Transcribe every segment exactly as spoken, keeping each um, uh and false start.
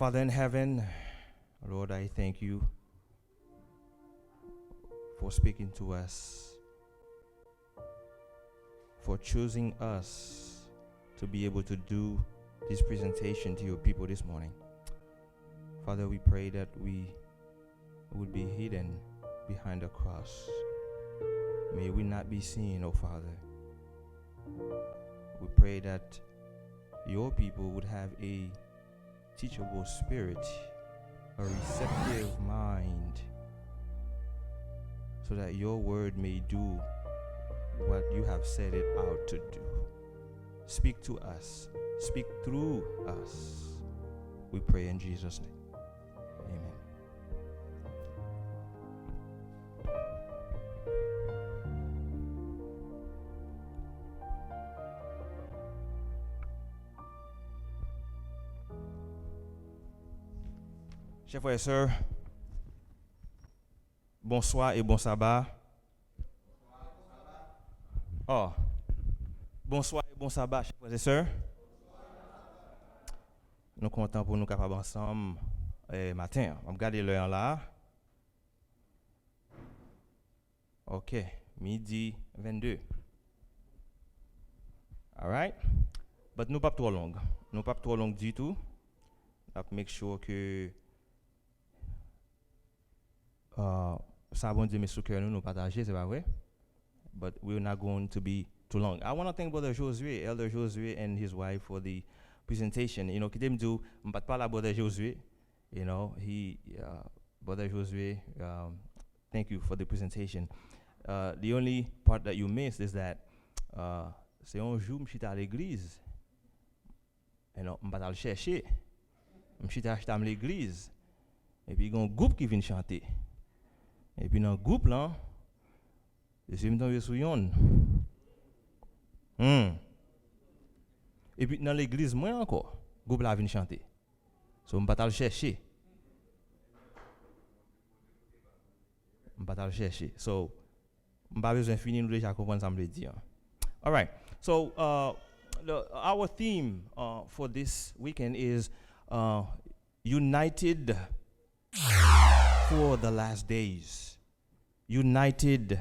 Father in heaven, Lord, I thank you for speaking to us, for choosing us to be able to do this presentation to your people this morning. Father, we pray that we would be hidden behind the cross. May we not be seen, O Father. We pray that your people would have a teachable spirit, a receptive mind, so that your word may do what you have set it out to do. Speak to us. Speak through us. We pray in Jesus' name. Amen. Chè frè e sè, bonswa e bon saba. Oh, bonswa e bon saba, chè frè e sè. Nou kontan pou nou kapab ansanm, eh, maten an. M ap gade lè an la. Ok, midi vennde. Alright. But nou p ap twò long. Nou p ap twò long ditou. N ap make sure ke, uh, sa Bondye met sou kè nou, nou pataje, se pa vre? But we're not going to be too long. I want to thank Brother Josué, Elder Josué and his wife for the presentation. You know, kite m di w, m pa t pale a Brother Josué. You know, he, uh, Brother Josué, um, thank you for the presentation. Uh, the only part that you missed is that, uh, se yon jou m chita legliz. E non, m pa t al chèche. M chita chita m legliz. Epi gen yon gwoup ki vin chante. Epi nan gwoup lan, se m tonbe sou yonn. Hmm. Epi nan legliz mwen ankò, gwoup la vin chante. So, m pa t al chèche. M pa t al chèche. So, m pa bezwen fini, nou deja konprann sa m vle di an. Alright. So, uh, the, our theme, uh, for this weekend is, uh, United for the Last Days. United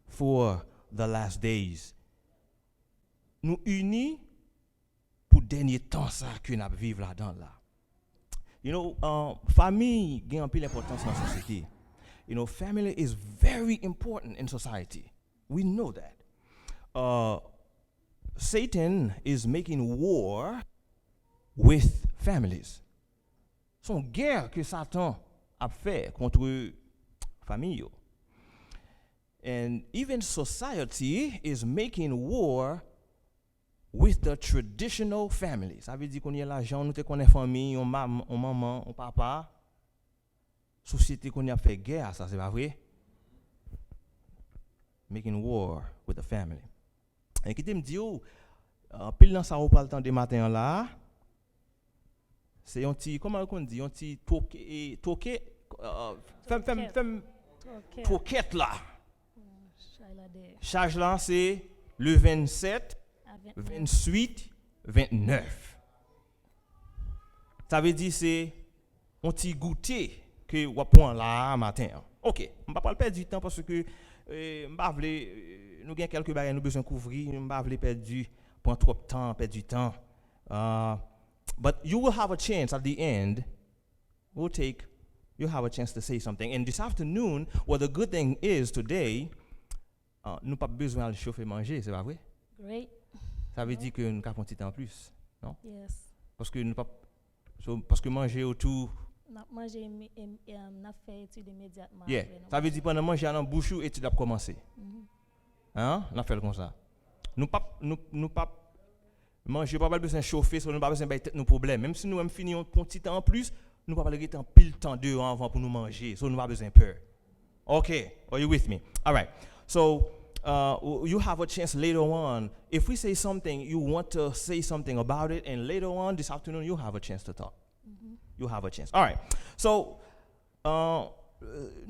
for the Last Days. Nou ini pou dènye tan sa ke n ap viv ladan l la. You know, uh, fanmi gen anpil enpòtans nan sosyete. You know, family is very important in society. We know that. Uh, Satan is making war with families. Se yon gè ke Satan ap fè kont fanmi yo. And even society is making war with the traditional family. Sa vle di kounye a la, jan nou te konnen fanmi, yon mam-, yon manman, yon papa, sosyete kounye a ap fè gè a sa, se pa vre? Making war with the family. E kite m di w, anpil nan sa ou pral tande maten an la a, se yon ti, kòman yo konn di, yon ti twoke, twoke, uh, fè m, fè m, fè m, twokèt la. Chaj la se le vennsèt, vennuit, ventnèf. Sa vle di se yon ti goute ke w ap pran la a maten an. Ok, m pa pral pèdi tan paske, eh, m pa vle, eh, nou gen kèlke bagay nou bezwen kouvri, m pa vle pèdi, pran twòp tan, pèdi tan. Uh, but you will have a chance at the end. We'll take, you'll have a chance to say something. And this afternoon, well, the good thing is today, uh, nou p ap bezwen al chofe manje, se pa vre? Great. Sa vle di ke nou ka pran ti tan anplis, non? Yes. Paske nou p ap, so, paske manje yo tou. N ap manje, imi-, im-, em, n ap fè etid imedyatman apre nou manje. Yeah. Sa vle di pandan manje a nan bouch ou, etid la ap kòmanse. Mhm. Hein? N ap fè l konsa. Nou p ap, nou, nou p ap Manje pa pral bezwen chofe, so nou pa bezwen bay tèt nou pwoblèm. Menm si nou menm fini yon, yon ti tan anplis, nou pa pral rete anpil tan deyò anvan pou nou manje, so nou pa bezwen pè. Ok, are you with me? All right. So, uh, w-, you have a chance later on. If we say something, you want to say something about it, and later on this afternoon, you have a chance to talk. You have a chance. All right. So, uh,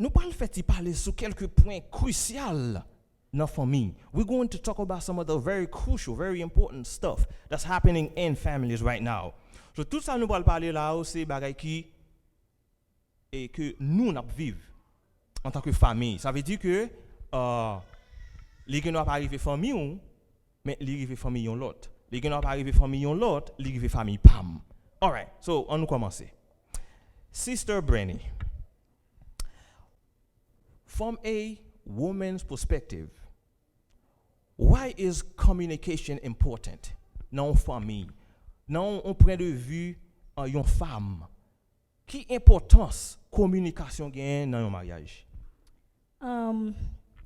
nou pral fè ti pale sou kèlke pwen krisyal nan fanmi. We're going to talk about some of the very crucial, very important stuff that's happening in families right now. So, tout sa nou pral pale la yo, se bagay ki e ke nou n ap viv antanke fanmi. Sa vle di ke uh, li gen dwa pa rive fanmi w, men li rive fanmi yon lòt. Li gen dwa pa rive fanmi yon lòt, li rive fanmi pa m. Alright, so an nou kòmanse. Sister Brandy, from a woman's perspective, why is communication important nan yon fanmi, nan yon pwen de vi uh, yon fanm? Ki enpòtans kominikasyon genyen nan yon maryaj? Um,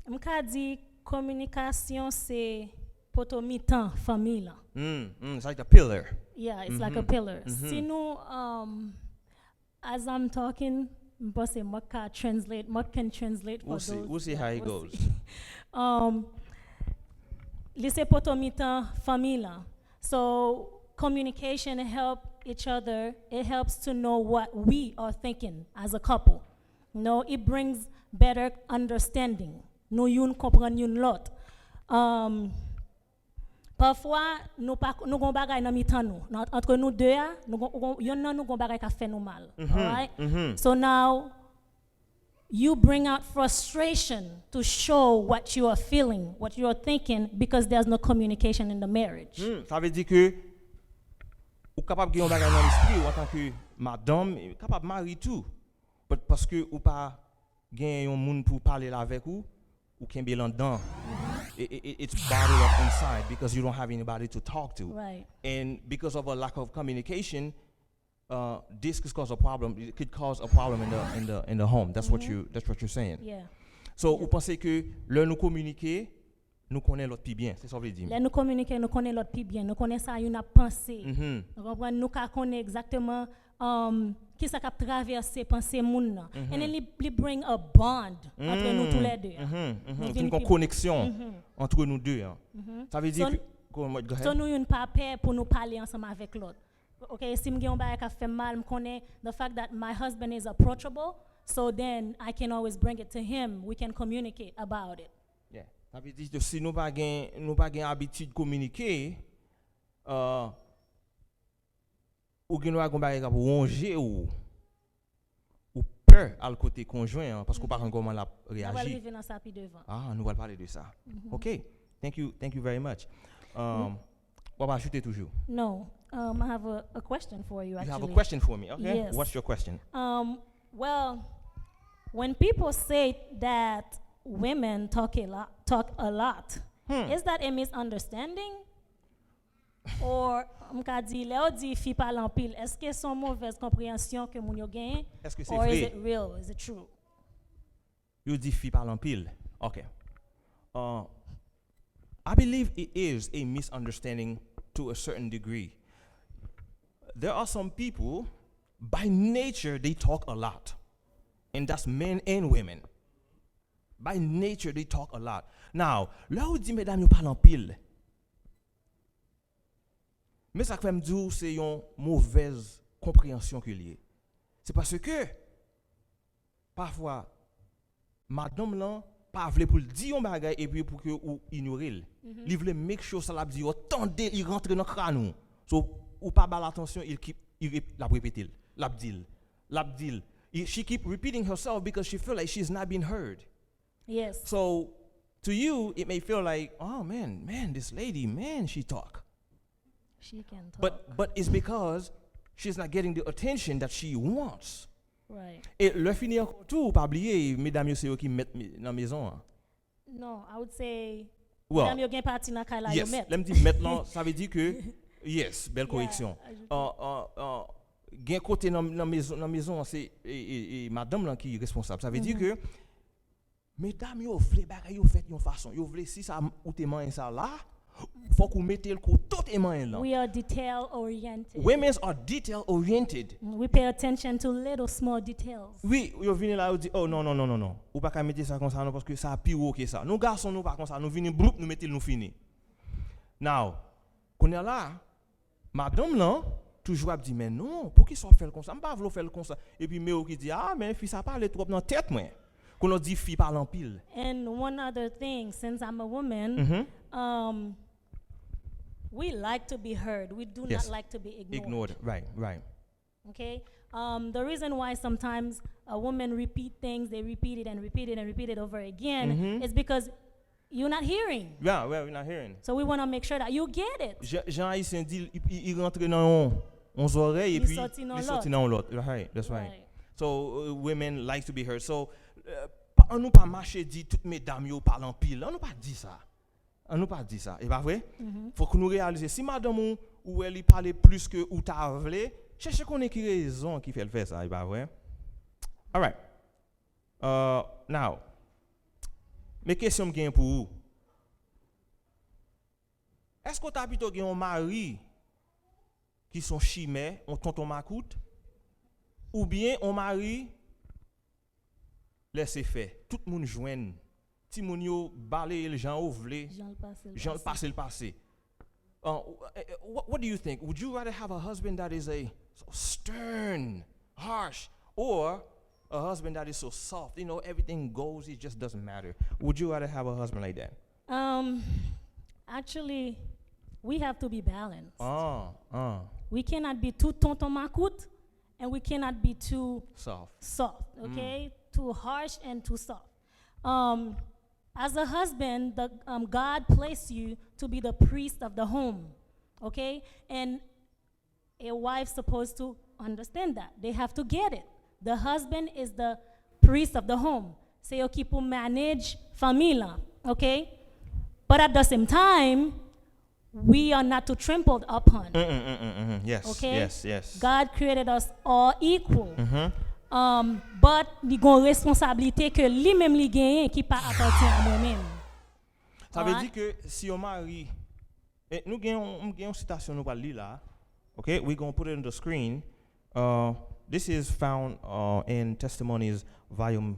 m ka di kominikasyon se poto mitan fanmi lan. Mm, mm, it's like a pillar. Yeah, it's mm -hmm. like a pillar. Mm -hmm. Si nou, um, as I'm talking, m panse mwen ka translate, mwen can translate for we'll see, those. We'll see how it We'll goes. see. um, li se poto mitan fanmi lan. So communication help each other. It helps to know what we are thinking as a couple. You know, it brings better understanding. Nou youn konprann youn lòt. Um, pafwa nou pa nou gon bagay nan mitan nou. Nan, antre nou de a, nou gon, gon, yonn nan nou gon bagay ka fè nou mal. Alright? So now you bring out frustration to show what you are feeling, what you are thinking, because there's no communication in the marriage. Hmm, sa vle di ke ou kapab gen yon bagay nan lespri ou antanke madanm, kapab mari tou. But paske ou pa gen yon moun pou pale l avèk ou, ou kenbe l anndan. It, it, it's bottled up inside because you don't have anybody to talk to. Right. And because of a lack of communication, uh, this could cause a problem. It could cause a problem in the in the in the home. That's what you that's what you're saying. Yeah. So ou panse ke lè nou kominike, nou konnen lòt pi byen, se sa w vle di m. Lè nou kominike, nou konnen lòt pi byen. Nou konnen sa youn ap panse. Mhm. Ou konprann? Nou ka konnen egzakteman um, kisa k ap travèse panse moun nan. And then li, li bring a bond antre nou tou lè de. Mhm, mhm. Nou Vin vin kon pi- koneksyon antre nou de an. Sa vle di So- ke go, go ahead. So nou youn pa pè pou nou pale ansanm avèk lòt. Ok, si m gen yon bagay k ap fè m mal, m konnen the fact that my husband is approachable, so then I can always bring it to him. We can communicate about it. Yeah. Sa vle di ke si nou pa gen nou pa gen abitid kominike, uh, ou gen dwa gen bagay k ap wonje ou. Ou pè al kote konjwen an paske ou pa konn kòman l ap Nou pral reyaji. Rive nan sa pi devan. Ah, nou pral pale de sa. Ok. Thank you, thank you very much. Um, w ap ajoute toujou. No, um, I have a, a question for you You have a actually. Question for me. Okay. Yes. What's your question? Um, well, when people say that women talk a lot, talk a lot, is that a misunderstanding? Or, m ka di, lè yo di fi pale anpil, èske se yon movèz konpreyansyon ke moun yo genyen? Èske se Or is vre? It real? Is it true? Yo di fi pale anpil. Ok. Uh, I believe it is a misunderstanding to a certain degree. There are some people, by nature, they talk a lot. And that's men and women. By nature, they talk a lot. Now, lè ou di medam yo pale anpil, men sa k fè m di w se yon movèz konpreyansyon ke l ye. Se paske, pafwa, madanm lan pa vle pou l di yon bagay epi pou ke ou inyore l. Li vle make sure sa l ap di yo tande, li rantre nan kràn ou. So, ou pa ba l atansyon, il keep, il rep- l ap repete l. L ap di l. L ap di l. I- She keep repeating herself because she feel like she's not being heard. Yes. So, to you, it may feel like, oh man, man, this lady, man, she talk. She can talk. But but it's because she's not getting the attention that she wants. Right. E lè fini ankò tou, pa bliye, medam yo se yo ki mèt me- nan mezon an. No, I would say Well, medam yo gen pati nan kay la yo Yes, mèt. Lè m di mèt lan, sa vle di ke, yes, bèl Yeah, koreksyon. ajoute. Uh, uh, uh, gen kote nan, nan mezon, nan mezon an, se e, e, e, madanm lan ki responsab. Sa vle di Mhm. ke medam yo vle bagay yo fèt yon fason. Yo vle si sa ou te manyen sa la, fòk ou mete l kote ou te manyen lan. We are detail oriented. Women are detail oriented. We pay attention to little small details. Wi, yo vini la, yo di, oh non, non, non, non, non. Ou pa ka mete sa konsa non, paske sa pi wo ke sa. Nou gason, nou pa konsa, nou vini bloup, nou mete l, nou fini. Now, kounye a la, madanm lan toujou ap di, men non, poukisa w fè l konsa? M pa vle w fè l konsa. Epi men yo ki di, ah, men fi sa pale twòp nan tèt mwen. Kounye a w di fi pale anpil. And one other thing, since I'm a woman, Mhm. um, we like to be heard. We do Yes. not like to be ignored. Ignored. Right, right. Okay? Um, the reason why sometimes a woman repeat things, they repeat it and repeat it and repeat it over again, Mhm. is because you're not hearing. Yeah, well, we're not hearing. So we want to make sure that you get it. Jan, jan Ayisyen di, li, li, li rantre nan yon, yon zòrèy Li epi sòti nan li sòti lòt. nan yon lòt. Right, that's right. Right. So uh, women like to be heard. So uh, pa- an nou pa mache di tout medam yo pale anpil. An nou pa di sa. An nou pa di sa. E pa vre? Mhm. Fòk nou reyalize si madanm ou ou wè li pale plis ke ou ta vle, chèche konnen ki rezon ki fè l fè sa, e pa vre? Alright. Uh, now, men kesyon m gen pou ou. Èske w ta pito gen yon mari ki se yon chimè, yon tonton makout, oubyen yon mari lèse fè? Tout moun jwenn. Timoun yo baleye l jan yo vle. Jan l pase l Jan l pase. Pase l pase. Uh, what, what do you think? Would you rather have a husband that is a so stern, harsh, or a husband that is so soft? You know, everything goes, it just doesn't matter. Would you rather have a husband like that? Um, actually, we have to be balanced. Ah, ah, We cannot be too tonton makout, and we cannot be too soft. soft, okay? Too harsh and too soft. Um, as a husband, the, um, God placed you to be the priest of the home, okay? And a wife supposed to understand that. They have to get it. The husband is the priest of the home. Se yo ki pou manage fanmi lan, okay? But at the same time, we are not to trampled upon. Mm, mm, mm, mm, mm. Yes, Okay? Yes, yes. God created us all equal. Mhm. Um, but li gon responsablite ke li menm li genyen ki pa apatyen a mwen menm. Sa vle Alright? Di ke si yon mari, e nou gen yon, m gen yon sitasyon nou pral li la. Okay, we gonna put it on the screen. Uh, this is found uh, in Testimonies, volume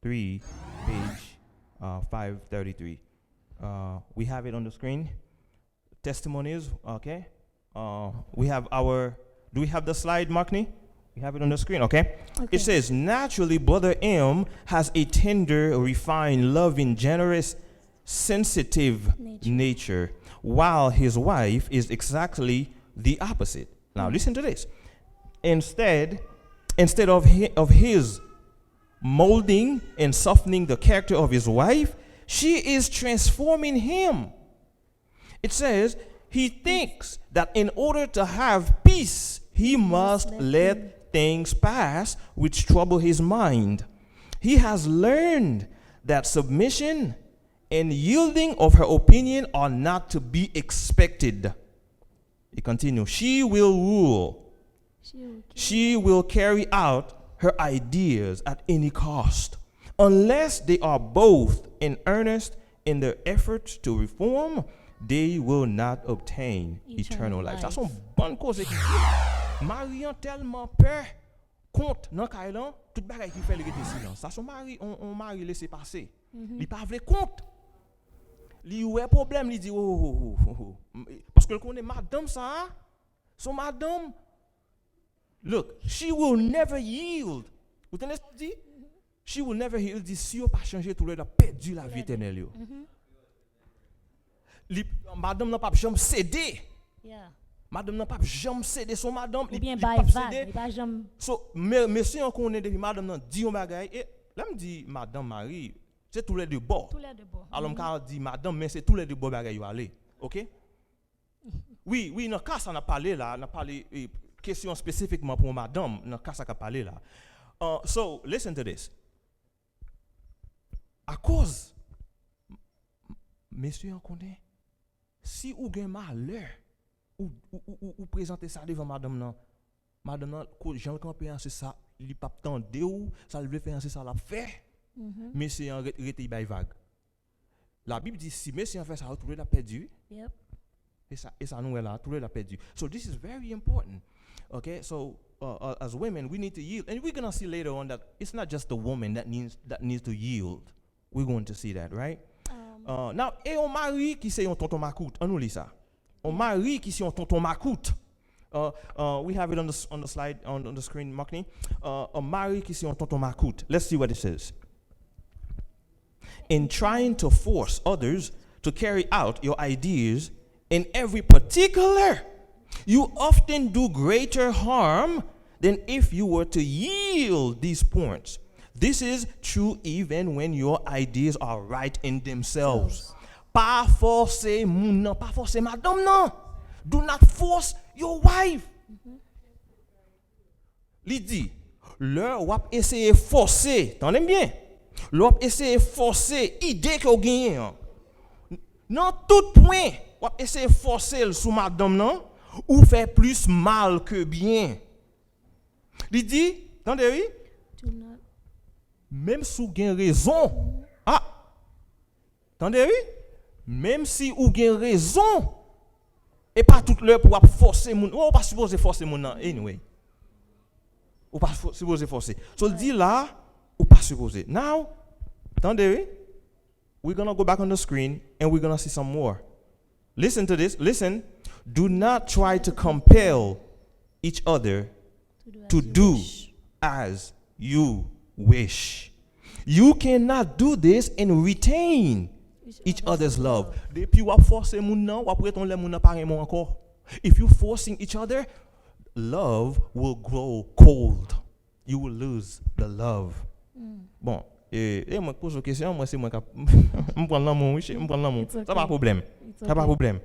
three, page uh, five thirty-three. Uh, we have it on the screen. Testimonies, okay. Uh, we have our, do we have the slide, Markney? We have it on the screen, okay? Okay. It says, naturally, Brother M has a tender, refined, loving, generous, sensitive Nature. Nature, while his wife is exactly the opposite. Now, listen to this. Instead, instead of, hi- of his molding and softening the character of his wife, she is transforming him. It says, he thinks that in order to have peace, he must let things pass which trouble his mind. He has learned that submission and yielding of her opinion are not to be expected. It continues, she will rule. She will She will carry out her ideas at any cost. Unless they are both in earnest in their efforts to reform, they will not obtain eternal life. Sa se yon bann koze ki di. Mari an tèlman pè kont nan kay lan, tout bagay ki fè l rete silans. Sa se yon mari, yon, yon mari lese pase. Li pa vle kont. Li wè pwoblèm, li di, oh, oh, oh, oh, oh. Paske l konnen madanm sa a, se yon madanm. Look, she will never yield. Ou tande sa l di? She will never yield. Li di, si yo pa chanje, toulède ap pèdi lavi etènèl yo. Li, madanm nan p ap janm sede. Yeah. Madanm nan p ap janm sede. Se yon madanm, li, Oubyen li p bay ap vag, sede. Li pa janm. So, me- mesye an konnen depi madanm nan di yon bagay, e lè m di madanm, mari, se toulède bò. Toulède bò. Alò, m ka di madanm, men se toulède bò bagay yo ale. Oke? Wi, wi, nan ka sa n ap pale la, n ap pale e, kesyon espesifikman pou yon madanm, nan ka sa k ap pale la. Uh, so, listen to this. Akoz m- m- mesye an konnen, si ou gen malè, ou, ou, ou, ou, ou prezante sa devan madanm nan, madanm nan, ko- jan l kanpe an, se sa, li p ap tande w, sa l vle fè an, se sa l ap fè. Mesye an ret- rete bay vag. Labib di si mesye an fè sa, toulède ap pèdi, wi. Yep. E sa, e sa nou wè la, toulède ap pèdi. So this is very important. Okay, so uh, uh, as women, we need to yield. And we're gonna see later on that it's not just the woman that needs, that needs to yield. We're going to see that, right? Um, Uh, now, e yon mari ki se yon tonton makout. An nou li sa. Yon mari ki se yon tonton makout. Uh, uh, we have it on the, s- on the slide, on, on the screen, Markney. Uh, a mari ki se yon tonton makout. Let's see what it says. In trying to force others to carry out your ideas in every particular, you often do greater harm than if you were to yield these points. This is true even when your ideas are right in themselves. Pa fòse moun nan, pa fòse madanm nan. Do not force your wife. Li di, lè w ap eseye fòse, tande m byen, lè w ap eseye fòse ide ke w genyen an, nan tout pwen, w ap eseye fòse l sou madanm nan, ou fè plis mal ke byen. Li di, tande wi, menm si w gen rezon, a, tande wi, menm si ou gen rezon, e pa tout lè pou w ap fòse moun. Ou pa sipoze fòse moun nan, anyway. Ou pa fò- sipoze fòse. So, l di la, ou pa sipoze. Now, tande wi, we're gonna go back on the screen and we're gonna see some more. Listen to this. Listen. Do not try to compel each other to do as you wish. You cannot do this and retain each other's love. Depi w ap fòse moun nan, w ap ret yon lè moun nan pa renmen w ankò. If you forcing each other, love will grow cold. You will lose the love. Bon, e, e mwen k poze w kesyon, mwen se mwen k ap, m pran lanmou, wi, m pran lanmou. Sa pa pwoblèm. Sa pa pwoblèm.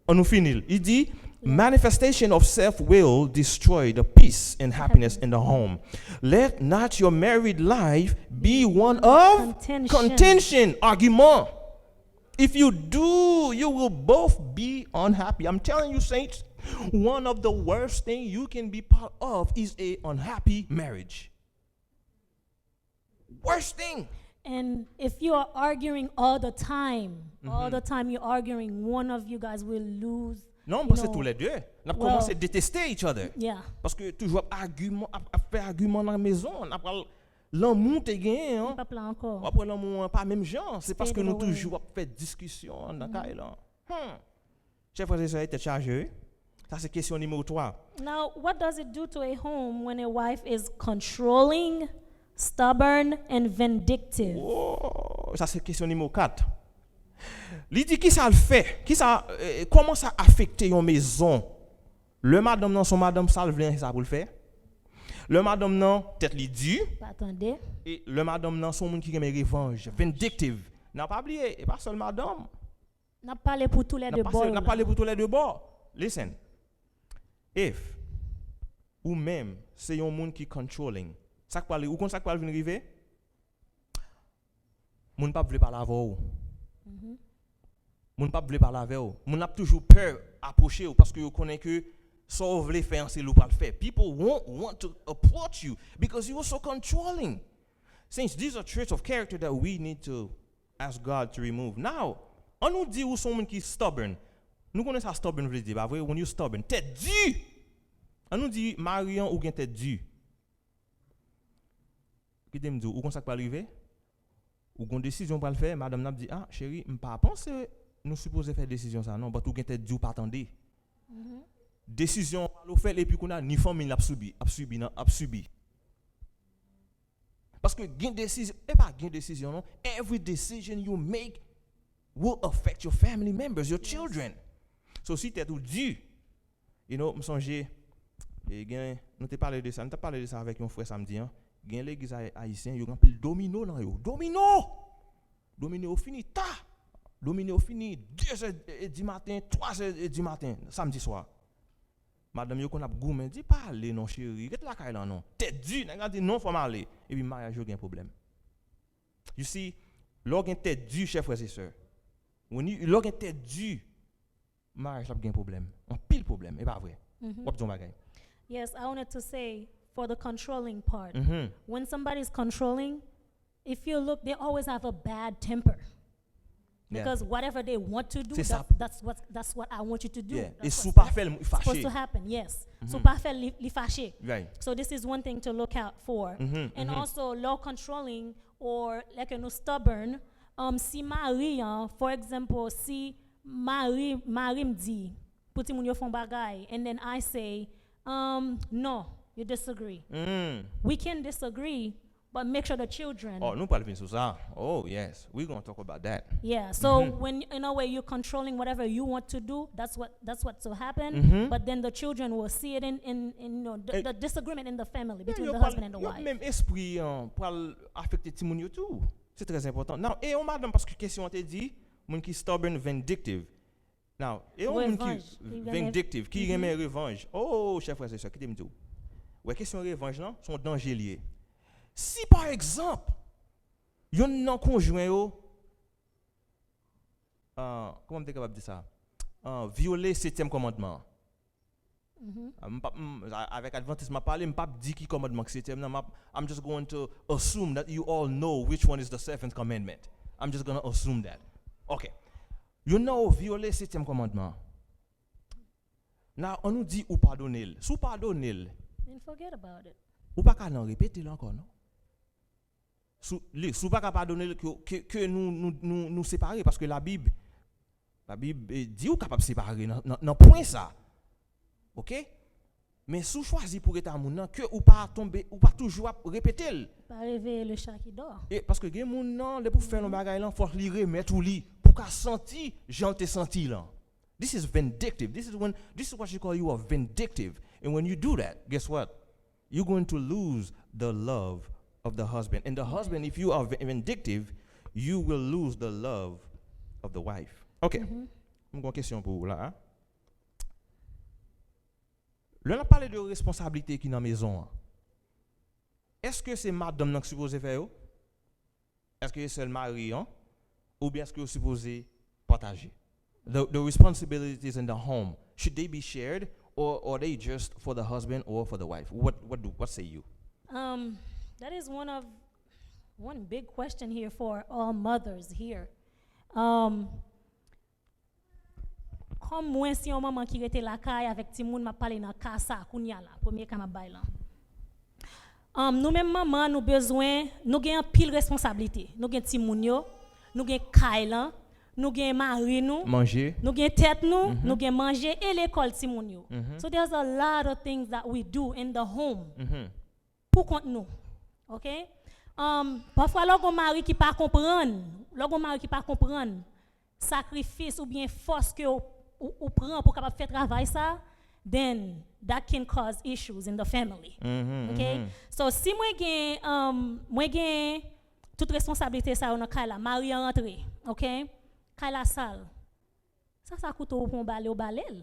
An nou fini l. Li di, manifestation of self will destroy the peace and happiness in the home. Let not your married life be one of contention, argument. If you do, you will both be unhappy. I'm telling you, saints, one of the worst thing you can be part of is a unhappy marriage. Worst thing. And if you are arguing all the time, all the time you're arguing, one of you guys will lose. Non, m panse tou lè de n ap kòmanse deteste each other. Yeah. Paske toujou ap agiman, ap, ap fè agiman nan mezon, n ap pral lanmou te genyen an. Pap la ankò. W ap wè lanmou an pa menm jan. Se paske nou toujou ap fè diskisyon nan kay lan. Hmm. Chè frè e sè, tèt chaje wi. Sa se kesyon nimewo twa. Now, what does it do to a home when a wife is controlling, stubborn, and vindictive? Oh, sa se kesyon nimewo kat. Li di kisa l fè? Kisa, eh, kòman sa afekte yon mezon? Lè madanm nan son madanm sa l vle an, se sa pou l fè. Lè madanm nan tèt li di. Pa tande. E lè madanm nan son moun ki renmen revanj, vindictive. N a pa bliye, e pa sèl madanm. N ap pale pou tou lè de bò yo. N ap pale pou tou lè de bò. Listen. If ou menm se yon moun ki controlling, sa k pral, ou konn sa k pral vin rive? Moun p ap vle pale avè w. Moun p ap vle pale avè w. Moun ap toujou pè apwoche w paske yo konnen ke sa w vle fè an se li w pral fè. People won't want to approach you because you are so controlling. Since these are traits of character that we need to ask God to remove. Now, an nou di ou se yon moun ki stubborn. Nou konnen sa stubborn vle di, pa vre? When you stubborn, tèt di. An nou di mari an ou gen tèt di. Kite m di w, ou konn sa k pral rive? Ou gon desizyon w pral fè, madanm nan ap di, ah, cheri, m pa panse nou sipoze fè desizyon sa non, but ou gen tèt di w pa tande. Desizyon an pral ofèt epi kounye a ni fanmi l ap sibi, ap sibi nan, ap sibi. Paske gen desizyon, e pa gen desizyon non, every decision you make will affect your family members, your children. So si tèt ou di, you know, m sonje, e gen, nou te pale de sa, nou te pale de sa avèk yon frè samdi an, gen legliz ay- ayisyen, yo gen anpil domino nan yo. Domino! Domino yo fini ta! Domino yo fini de zè e- di maten, twa zè e- di maten, samdi swa. Madanm yo konn ap goumen, di pa ale non cheri, ret lakay lan non. Tèt di, nèg la di non, fò m ale. Epi maryaj yo gen pwoblèm. You see, lè w gen tèt di, chè frè e sè, when you, lè w gen tèt di, maryaj la ap gen pwoblèm. Anpil pwoblèm, e pa vre? W ap di yon bagay. Yes, I wanted to say for the controlling part. When somebody is controlling, if you look, they always have a bad temper. Because whatever they want to do, that's, that's what, that's what I want you to do. E si w pa fè l, li fache. Supposed to happen, yes. Si w pa fè l, li, li fache. So this is one thing to look out for. And also, lè w controlling or like nou stubborn, um, si mari an, for example, si mari, mari m di pou timoun yo fè yon bagay, and then I say, um, no, you disagree. We can disagree, But make sure the children. Oh, nou pral vin sou sa. Oh, yes. We gonna talk about that. Yeah. So when, in a way, you're controlling whatever you want to do, that's what that's what to happen. But then the children will see it in in, in you know the, the disagreement in the family between the husband and the wife. Menm espri an pral afekte timoun yo tou. Se trè enpòtan. Now, e yon madanm, paske kesyon an te di moun ki stubborn, vindictive. Now, e yon moun ki vindictive, ki renmen revanj. Oh, chè frè e sè, kite m di w. Wè, kesyon revanj lan, se yon danje li ye. Si pa egzanp, yonn nan konjwen yo, ah, kòman m te kapab di sa? Ah, vyole setyèm kòmandman an. Ah, m p ap, m, a- avèk Adventist m ap pale, m p ap di ki kòmandman ki setyèm nan, m ap, I'm just going to assume that you all know which one is the seventh commandment. I'm just gonna assume that. Ok. Yonn nan yo vyole setyèm kòmandman an. Now, an nou di ou padone l. Si w padone l, And forget about it. Ou pa ka nan repete l ankò, non. Si w, li, si w pa ka padone l, ke, ke, ke nou, nou, nou, nou separe, paske Labib, Labib eh, di ou kapab separe nan, nan, nan pwen sa. Ok? Men si w chwazi pou ret a moun nan, ke ou pa tonbe, ou pa toujou ap repete l. Pas réveiller le chat qui dort. E paske gen moun nan, depi w fè yon bagay lan, fòk li remèt ou li, pou w ka santi jan l te santi lan. This is vindictive. This is when this is what you call you are vindictive. And when you do that, guess what? You're going to lose the love of the husband. And the husband, if you are vi- vindictive, you will lose the love of the wife. Ok. M gen yon kesyon pou ou la. Lè n ap pale de responsablite ki nan mezon an, èske se madanm nan ki sipoze fè yo? Èske se sèl mari an? Oubyen èske yo sipoze pataje? The, the responsibilities in the home, should they be shared, or are they just for the husband or for the wife? What, what, do, what say you? Um, that is one of one big question here for all mothers here. Um, Kòm mwen se yon manman ki rete lakay avèk timoun, m ap pale nan ka sa a kounye a la, premye ka m ap bay lan. Um, nou menm manman, nou bezwen, nou gen anpil responsablite. Nou gen timoun yo, nou gen kay lan, nou gen mari nou, Manje. Nou gen tèt nou, nou gen manje e lekòl timoun yo. So there's a lot of things that we do in the home. Pou kont nou. Ok? Um, pafwa lè w gen yon mari ki pa konprann, lè w gen yon mari ki pa konprann sakrifis oubyen fòs ke w, ou, ou pran pou w kapab fè travay sa, then that can cause issues in the family. Ok? So si mwen gen, um, mwen gen tout responsablite sa yo nan kay la, mari an rantre, ok? Kay la sal. Sa sa koute w pou w bale, w bale l.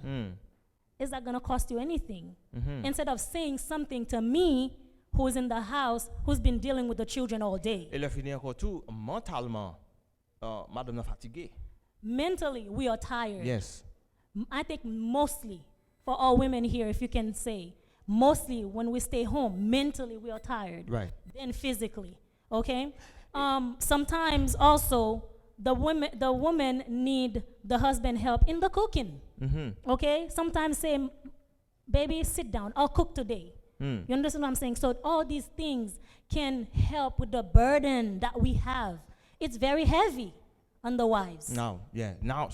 Is that gonna cost you anything? Instead of saying something to me who's in the house, who's been dealing with the children all day. E lè fini ankò tou, mantalman, uh, madanm nan fatige. Mentally, we are tired. Yes. M- I think mostly for all women here, if you can say, mostly when we stay home, mentally we are tired. Right. Than physically. Okay? Um, sometimes also the women the women need the husband help in the cooking. Okay? Sometimes say, "Baby, sit down. I'll cook today." You understand what I'm saying? So all these things can help with the burden that we have. It's very heavy on the wives. Now, yeah. Now,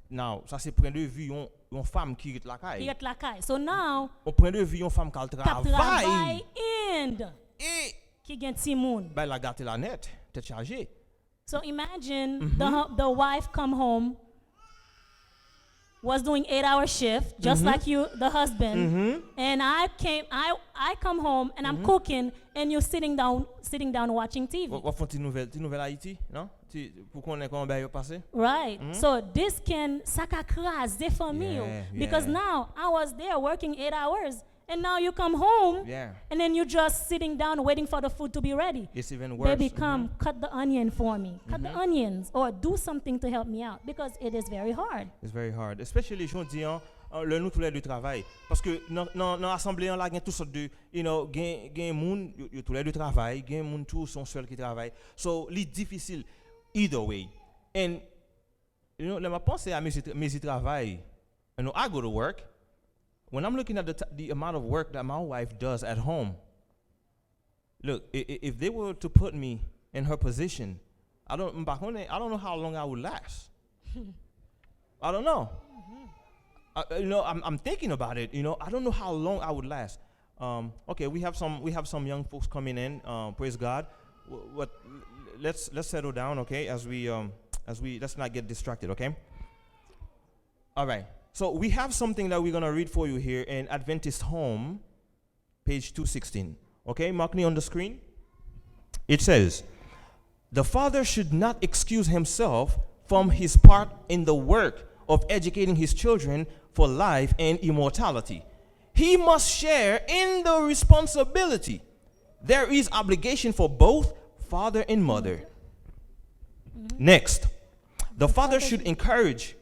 now, sa se pwen de vi yon, yon fanm ki ret lakay. Ki ret lakay. So now, Yon pwen de vi yon fanm k al k ap travay. And E ki gen timoun. Bay la gate la nèt, tèt chaje. So imagine the hu- the wife come home, was doing eight hour shift just like you, the husband, and I came I I come home and I'm cooking and you're sitting down sitting down watching T V. W ap fè yon ti nouvèl, ti nouvèl Ayiti, non? Ti, pou konnen kòman bagay yo pase. Right. So this can sa ka kraze fanmi yo. Yeah, Because yeah. Now I was there working eight hours and now you come home Yeah. And then you just sitting down waiting for the food to be ready. It's even worse. Baby, come cut the onion for me. Cut the onions or do something to help me out because it is very hard. It's very hard. Especially jodi an, uh, lè nou toulède travay. Paske nan, nan, nan asanble an la, gen tout sòt de, you know, gen, gen moun, yo, yo toulède travay, gen moun tou, se yon sèl ki travay. So, li difisil either way. And, you know, lè m ap panse a mezi, mezi travay, you know, I go to work. When I'm looking at the, t- the amount of work that my wife does at home, look, i- i- if they were to put me in her position, I don't, m pa konnen, I don't know how long I would last. I don't know. I, you know, I'm, I'm thinking about it. You know, I don't know how long I would last. Um, okay, we have some we have some young folks coming in. Uh, praise God. What, let's, let's settle down, okay? As we, um, as we, let's not get distracted, okay? All right. So we have something that we're going to read for you here in Adventist Home, page two sixteen. Okay, mark me on the screen. It says, "The father should not excuse himself from his part in the work of educating his children for life and immortality. He must share in the responsibility. There is obligation for both father and mother." Next, the father should encourage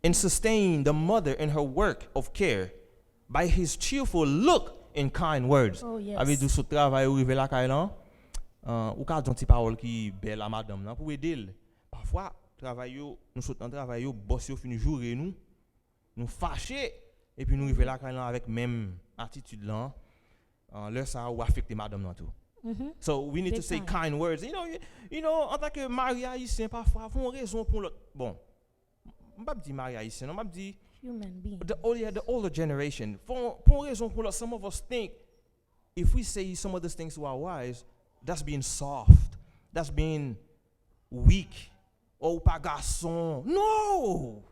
and sustain the mother in her work of care by his cheerful look and kind words. Oh, yes. Sa vle di, ou sot travay, ou rive lakay lan, uh, ou ka di yon ti pawòl ki bèl a madanm nan pou ede l. Pafwa, travay yo, nou sot nan travay yo, bòs yo fin joure nou, nou fache, epi nou rive lakay lan avèk menm atitid lan. Uh, lè sa a, ou afekte madanm nan tou. So we need to say kind words. You know, you, you know, antanke mari ayisyen, pafwa, pou yon rezon ou pou yon lòt. Bon, m p ap di mari ayisyen, non, m ap di the, oh yeah, the older generation. Pou, pou yon rezon pou lòt, some of us think if we say some of these things to our wives, that's being soft, that's being weak, oh, ou pa gason. No!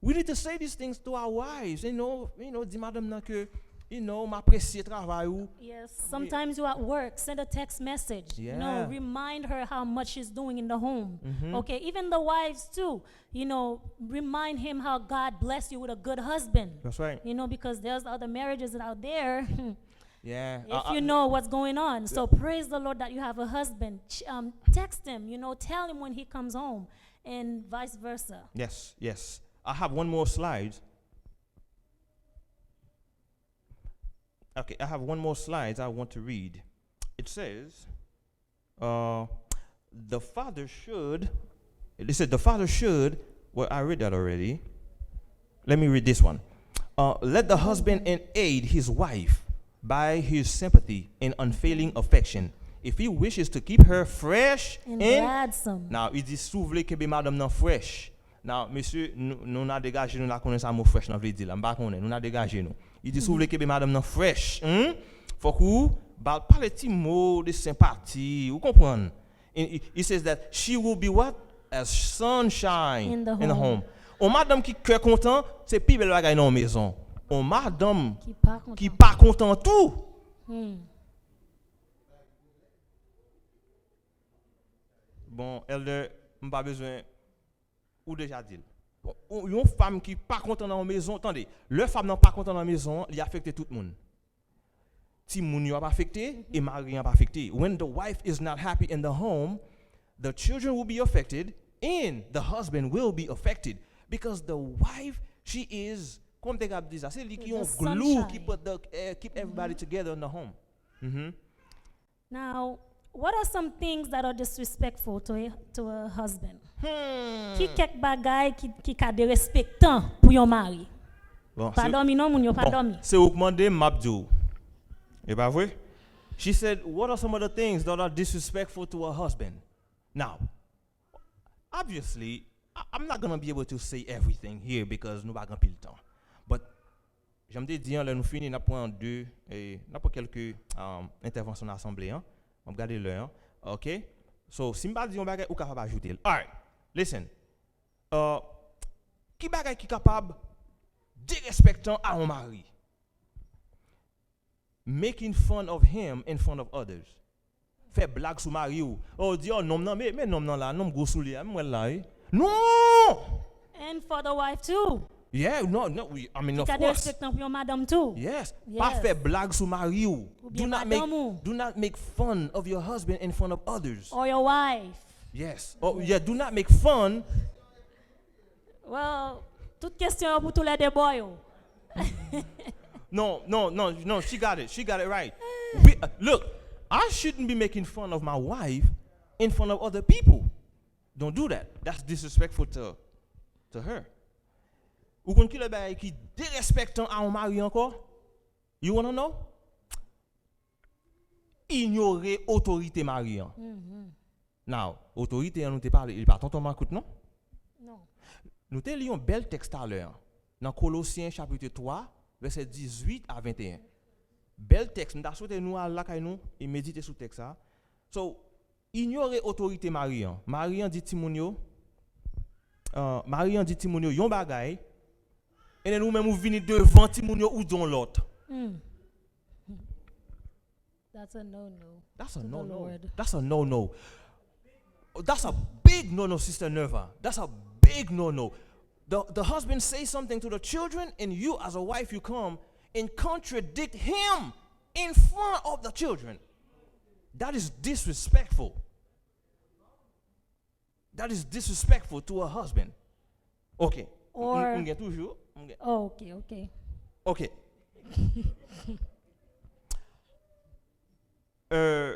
We need to say these things to our wives, you know, you know, di madanm nan ke, you know, m apresye travay ou. Yes, sometimes you at work, send a text message. You know, remind her how much she's doing in the home. Okay, even the wives too. You know, remind him how God bless you with a good husband. That's right. You know, because there's other marriages out there. Yeah. If you know what's going on. So praise the Lord that you have a husband. Um, text him, you know, tell him when he comes home, and vice versa. Yes, yes. I have one more slide. Okay, I have one more slide I want to read. It says, uh, the father should, it said, the father should, well, I read that already. Let me read this one. Uh, let the husband and aid his wife by his sympathy and unfailing affection if he wishes to keep her fresh and, and glad some. Now, li di, si w vle kenbe madanm nan fresh. Now, mesye, nou, nou na degaje nou la, konnen sa mo fresh nan vle di la. M pa konnen, nou na degaje nou. Li di, si w vle kenbe madanm nan fresh, hmm? Fòk ou ba l pale ti mo de senpati, ou konprann? And he, he says that she will be what? As sunshine in the home. On madanm ki kè kontan, se pi bèl bagay nan yon mezon. On madanm ki pa kontan tou. Bon, Elder, m pa bezwen, ou deja di l. Bon, yon fanm ki pa kontan nan yon mezon, tande, lè fanm nan pa kontan nan mezon an, li afekte tout moun. Timoun yo ap afekte, e mari an ap afekte. When the wife is not happy in the home, the children will be affected and the husband will be affected because the wife, she is, kòm te kab di sa, se li ki yon glue ki put the, eh, keep everybody together in the home. Now, what are some things that are disrespectful to a, to a husband? Ki kèk bagay ki, ki ka derespektan pou yon mari? Bon, pa dòmi non, moun yo pa dòmi. Se ou k mande m, m ap di w. E pa vre? She said, what are some of the things that are disrespectful to a husband? Now, obviously, I, I'm not gonna be able to say everything here because nou pa gen anpil tan. But, jan m te di an, lè nou fini, n ap pran de, eh, n ap pran kèlke, um, entèvansyon nan asanble an. M ap gade lè an. Ok? So, si m pa di yon bagay, ou kapab ajoute l. Alright. Listen. Uh, ki bagay ki kapab derespektan a yon mari? Making fun of him in front of others. Fè blag sou mari w. Oh, di, oh, nonm nan, men, men nonm nan la, nonm gwo soulye a, m wè l la, wi. Non! And for the wife too. Yeah, no, no, we, I mean, of course. Ki ka derespektan pou yon madanm tou. Yes. Pa fè blag sou mari w. Do not make, do not make fun of your husband in front of others. Or your wife. Yes. Oh, yeah, do not make fun. Well, tout kesyon yo pou toulède bò yo. No, no, no, no, she got it. She got it right. We, uh, look, I shouldn't be making fun of my wife in front of other people. Don't do that. That's disrespectful to, to her. Ou konn ki lòt bagay ki derespektan a yon mari ankò? You wanna know? Inyore otorite mari an. Now, otorite an nou te pale, li pa tonton makout, non? Non. Nou te li yon bèl tèks talè an, nan Kolosyen chapit twa, vèsè dizuit a venteyen. Bèl tèks, m ta swete nou al lakay nou e medite sou tèks sa. So, inyore otorite mari an. Mari an di timoun yo, uh, mari an di timoun yo yon bagay, and then ou menm ou vini devan timoun yo ou di yon lòt. Mm. That's a no no. That's a To the no no. Lord. That's a no no. That's a big no no, Sister Nerva. That's a big no no. The, the husband says something to the children, and you, as a wife, you come and contradict him in front of the children. That is disrespectful. That is disrespectful to a husband. Ok. Or- M- m gen toujou. M gen- Oh, ok, ok. Ok. Uh,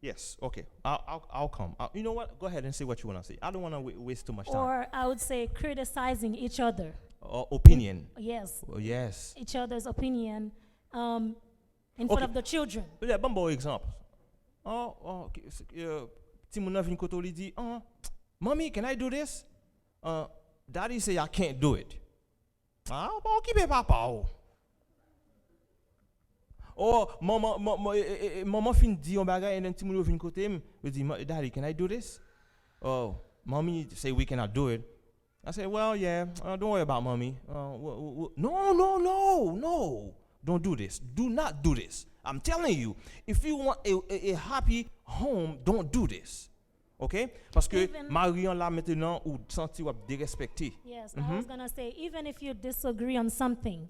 yes, okay. I'll, I'll, I'll come. I'll, you know what? Go ahead and say what you want to say. I don't want to w- waste too much time. Or I would say criticizing each other. Or opinion. Yes, Oh, yes. Each other's opinion um, in front Okay. Of the children. Yeah, ban m ba w egzanp. Oh, oh, okay, s- uh, timoun nan vin kote w, li di, "Oh, mommy, can I do this?" Uh, daddy say, "I can't do it." Ah, ou pa okipe papa w. Oh, manman, man- man- eh, eh, eh, manman fin di yon bagay, and then timoun yo vin kote m, yo di, "Ma- Daddy, can I do this?" Oh, mommy say we cannot do it. I say, "Well, yeah, uh, don't worry about mommy." Uh, w- w- w- no, no, no, no. Don't do this. Do not do this. I'm telling you, if you want a, a, a happy home, don't do this. Ok? Paske Even- mari an la mentenan ou santi w ap derespekte. Yes, I was gonna say, even if you disagree on something,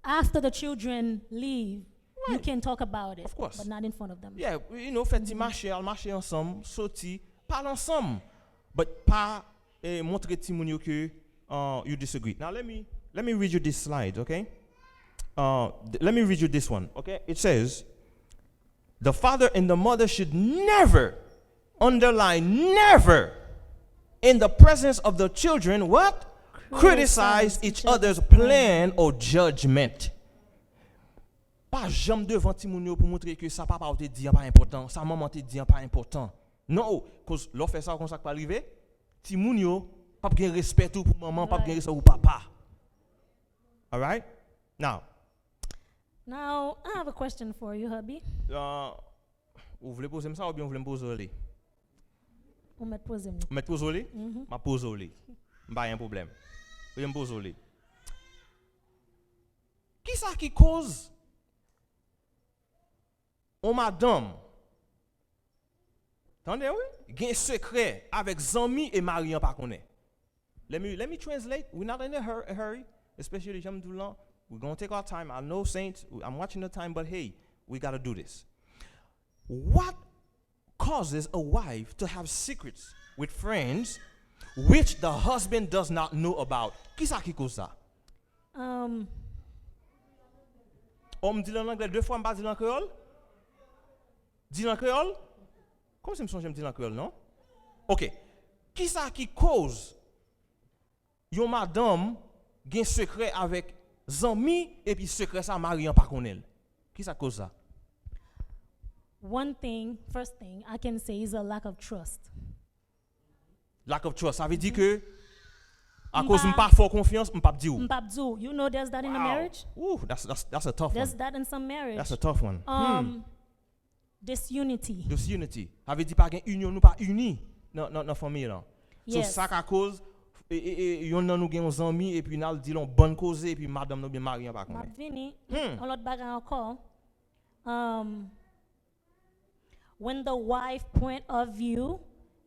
after the children leave, you Right. Can talk about it, Of course. But not in front of them. Yeah, you know, fè ti mache, al mache ansanm, soti, pale ansanm. But pa eh, montre timoun yo ke uh, you disagree. Now let me let me read you this slide, okay? Uh, th- let me read you this one, okay? It says, "The father and the mother should never, underline never, in the presence of the children, what? Criticize each other's plan or judgment." Pa janm devan timoun yo pou montre ke sa papa w te di an pa enpòtan, sa manman te di an pa enpòtan. Non, koz lè w fè sa, konsa k pral rive, timoun yo p ap gen respè tou pou manman, p ap gen Right. Respè pou papa. Alright? Now, Now, I have a question for you, hubby. uh, ou vle poze m sa oubyen ou vle m poze w li? Ou mèt poze m. M mèt poze w li? Mhm. M ap poze w li. M pa gen pwoblèm. Oubyen m poze w li. Kisa ki koz yon madanm, tande wi, gen sekrè avèk zanmi e mari an pa konnen? Let me, let me translate. We're not in a hur- a hurry, especially jan m di w lan. We're gonna take our time. I know, Saints, I'm watching the time, but hey, we gotta do this. What causes a wife to have secrets with friends which the husband does not know about? Kisa ki koz sa? Um, Oh, m di l an anglè de fwa, m pa di l an kreyòl? Di l an kreyòl? Kòmsi m sonje m di l an kreyòl, non? Ok. Kisa ki koz yon madanm gen sekrè avèk zanmi epi sekrè sa mari an pa konnen l? Kisa k koz sa? One thing, first thing I can say is a lack of trust. Lack of trust. Sa vle di ke akoz m pa fè w konfyans, m p ap di w. M p ap di w. You know there's that in a Wow. Marriage? Ooh, that's, that's, that's a tough There's one. That in some marriage. That's a tough one. Um, Hmm. Disunity. Disunity. Sa vle di pa gen inyon, nou pa ini nan, nan, nan fanmi lan. So Yes. Sa ka koz e, e, e, yonn nan nou gen yon zanmi epi n al di l yon bann koze epi madanm nan oubyen mari an pa M ap konnen. Vini. Hmm. Yon lòt bagay ankò. Um, when the wife point of view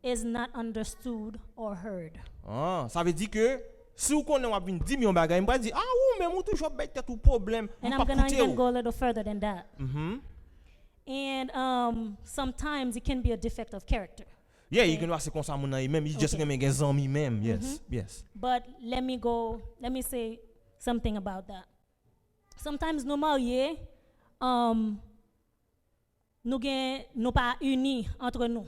is not understood or heard. Ah, sa vle di ke si w konnen w ap vin di m yon bagay, m pral di, "Ah, ou menm ou toujou ap bay tèt ou pwoblèm, m And p I'm ap gonna koute even w." Go a little further than that. Mhm. And um, sometimes it can be a defect of character. Yeah, you Ok. Can wè se konsa moun nan ye menm, li just Ok. Renmen gen zanmi menm, yes, Mhm. Yes. But let me go, let me say something about that. Sometimes nou marye, um, nou gen, nou pa ini antre nou.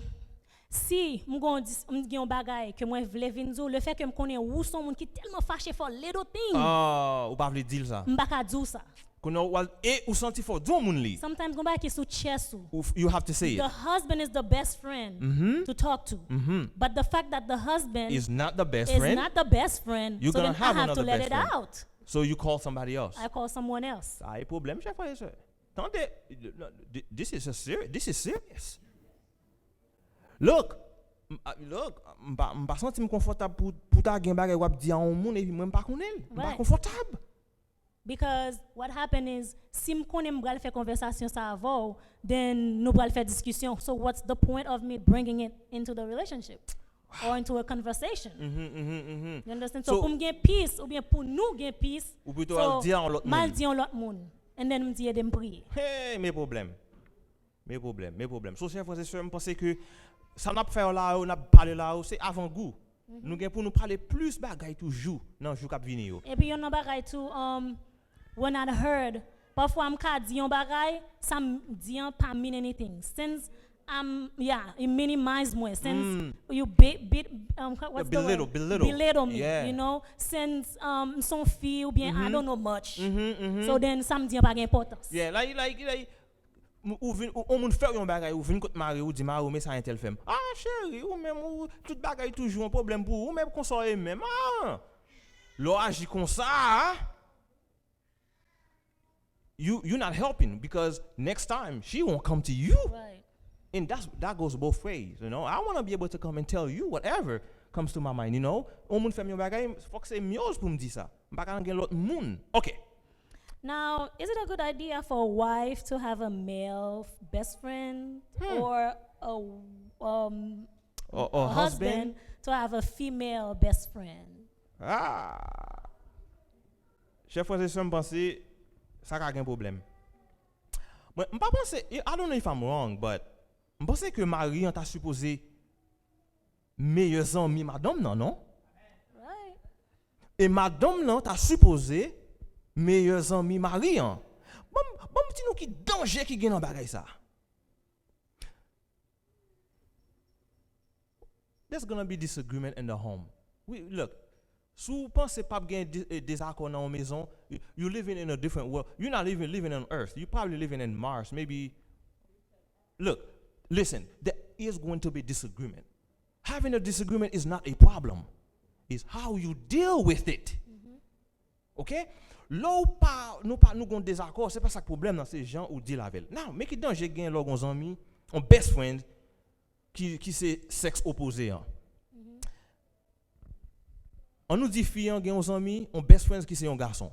Si m gen yon dis- m gen yon bagay ke mwen vle vin di w, le fè ke m konnen ou se yon moun ki tèlman fache for little thing, Ah, ou pa vle di l sa. M pa ka di w sa. Kounye a w al, e ou santi fò w di yon moun li. Sometimes gon bagay ki sou chest ou. Ou f- You have to say The it. Husband is the best friend Mhm. To talk to. Mhm. But the fact that the husband Is not the best is friend. Not the best friend, You're so gonna then I Have have to another let best It Friend. Out. So you call somebody else. I call someone else. Sa e pwoblèm, chè frè e sè. Tande, this is a serious, this is serious. Look, m- a- look, m pa, m pa santi m konfòtab pou, pou ta gen bagay w ap di a yon moun epi mwen m pa konnen l. M pa Right. konfòtab. Because what happened is, si m konnen m pral fè konvèsasyon sa avè w, then nou pral fè diskisyon. So what's the point of me bringing it into the relationship or into a conversation? Mhm, mhm, mhm. You understand? So- So pou m gen peace, oubyen pou nou gen peace, Ou pito so, al di a yon lòt m al moun. Di yon lòt moun. And then m di ede m priye. Hey, men pwoblèm. Men pwoblèm, men pwoblèm. So, chè frè e sè, m panse ke sa n ap fè yo la yo, n ap pale la yo, se avangou. Nou gen pou nou pale plis bagay toujou nan jou k ap vini yo. Epi yon nan bagay tou, um, when I heard, pafwa m ka di yon bagay, sa m di an pa mean anything. Since I'm, yeah, it minimize mwen. Since Mm. you be, be, um, what's the Belittle, word? Belittle. Belittle me, Yeah. You know? Since um, m son fi oubyen I Mhm. Don't know much. Mhm, mhm. So then sa m di an pa gen enpòtans. Yeah, like, like, like, m- ou vin, ou, ou moun fè w yon bagay, ou vin kot mari, ou di mari, ou men sa entèl fè m. Ah, cheri, ou menm, ou, tout bagay toujou yon pwoblèm pou ou, ou menm konsa w ye menm. Ah! Lè w aji konsa, you, you not helping because next time she won't come to you. Right. And that's, that goes both ways, you know. I want to be able to come and tell you whatever comes to my mind, you know. Yon moun fè m yon bagay, fòk se Myoz pou m di sa. M pa ka gen lòt moun. Okay. Now, is it a good idea for a wife to have a male best friend Hmm. Or a, um, Or, or a husband. Husband to have a female best friend? Ah. Chè frè e sè, m panse sa ka gen pwoblèm. Mwen, m pa panse, I don't know if I'm wrong, but m panse ke mari an ta sipoze meyè zanmi madanm nan, non? Right. E madanm nan ta sipoze meyè zanmi mari an. Ban m, ban m di nou ki danje ki gen nan bagay sa. There's gonna be disagreement in the home. We, look, si w panse p ap gen de- eh, dezakò nan yon mezon, you, you living in a different world. You're not even living on earth. You probably living in Mars. Maybe, look, listen, there is going to be disagreement. Having a disagreement is not a problem. It's how you deal with it. Ok? Lè w pa, nou pa, nou gon dezakò, se pa sa k pwoblèm nan, se jan ou deal avè l. Now, men ki danje gen lè w gon zanmi, yon best friend, ki, ki se sèks opoze an. An nou di fi an gen yon zanmi, yon best friend ki se yon gason.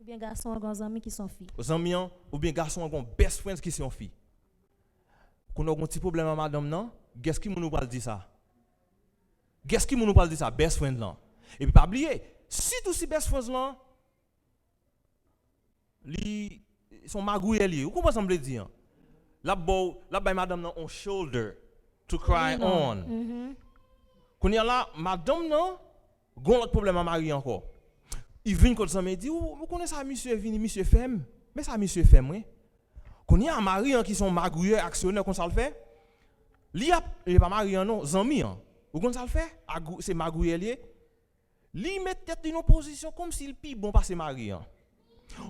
Oubyen gason an gon zanmi ki se yon fi. Zanmi an, oubyen gason an gon best friend ki se yon fi. Kounye w gon ti pwoblèm a madanm nan, guess ki moun ou pral di sa? Guess ki moun ou pral di sa? Best friend lan. Epi pa bliye, sitou si best friend lan, li se yon magouyè li ye. Ou konprann sa m vle di an? L ap ba w, l ap bay madanm nan on shoulder to cry on. Kounye a la, madanm nan gon lòt pwoblèm a mari ankò. Li vin kot zanmi, li di, ou, ou konnen sa misye vini, misye fè m? Men sa misye fè m, wi. Kounye a, mari an ki se yon magouyè aksyonè, konn sa l fè? Li ap, li pa mari an non, zanmi an. Ou konn sa l fè? Agou, se magouyè li ye. Li met tèt li nan pozisyon kòmsi l pi bon pase mari an.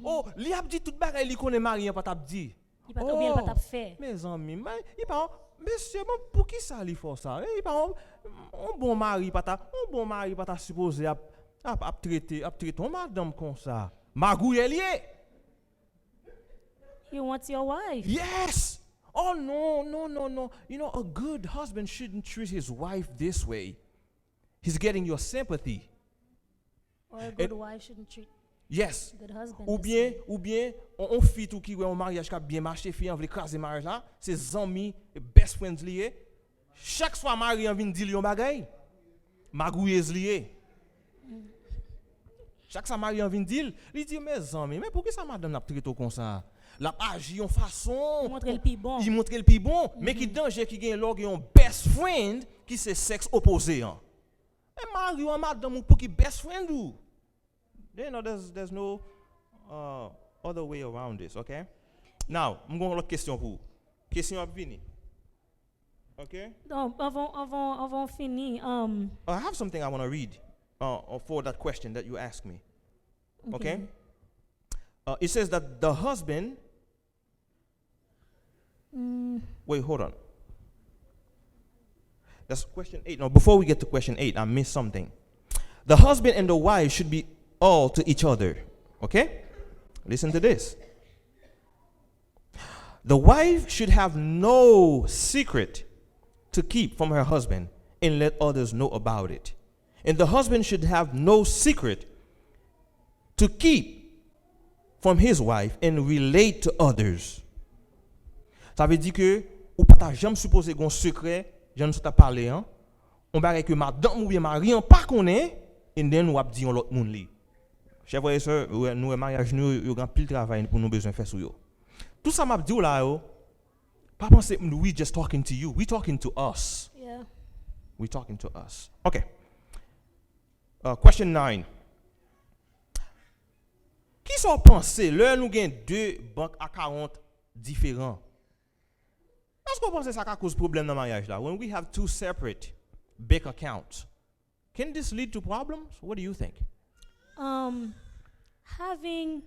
Oh, li ap di tout bagay li konnen mari an pa t ap di. Li pa t, oubyen l pa t ap fè. Mezanmi, men, li pa, mesye, bon, poukisa li fè sa? Li pa, yon bon mari pa ta, yon bon mari pa ta sipoze ap, ap, ap trete, ap trete yon madanm konsa. Magouyè li ye. You want your wife. Yes. Oh no, no, no, no. You know, a good husband shouldn't treat his wife this way. He's getting your sympathy. Or a good wife shouldn't treat Yes. a good husband. Oubyen, oubyen, on, on fi tou ki wè yon maryaj k ap byen mache, fi an vle kraze maryaj la, se zanmi, best friends li ye. Chak swa mari an vin di l yon bagay, magouyèz li ye. Chak sa mari an vin di l, li di, mezanmi, men poukisa madanm nan ap trete w konsa? L ap aji yon fason. Li montre l pi bon. Li montre l pi bon. Men ki danje ki gen lè w gen yon best friend ki se sèks opoze an? Men mari w a madanm ou pou ki best friend ou? You know, there's, there's no uh, other way around this, okay? Now, m gon lòt kesyon pou ou. Kesyon ap vini. Okay? Non, anvan, anvan, anvan w fini, um, I have something I want to read uh, uh, for that question that you asked me. Okay? Uh, it says that the husband. Mm. Wait, hold on. That's question eight. No, before we get to question eight, I missed something. The husband and the wife should be all to each other. Okay? Listen to this. The wife should have no secret to keep from her husband and let others know about it. And the husband should have no secret to keep from his wife and relate to others. Sa vle di ke ou pa ta janm sipoze gen yon sekrè, jan nou sot ap pale an, yon bagay ke madanm oubyen mari an pa konnen, and then w ap di yon lòt moun li. Chè frè e sè, nou wè maryaj nou yo, yo gen anpil travay pou nou bezwen fè sou yo. Tout sa m ap di w la yo, pa panse we just talking to you, we talking to us. Yeah. We talking to us. Ok. Uh, question nine. Kisa w panse lè nou gen de bank account diferan? Èske w panse sa ka koz pwoblèm nan maryaj la? When we have two separate bank accounts, can this lead to problems? What do you think? Um, having,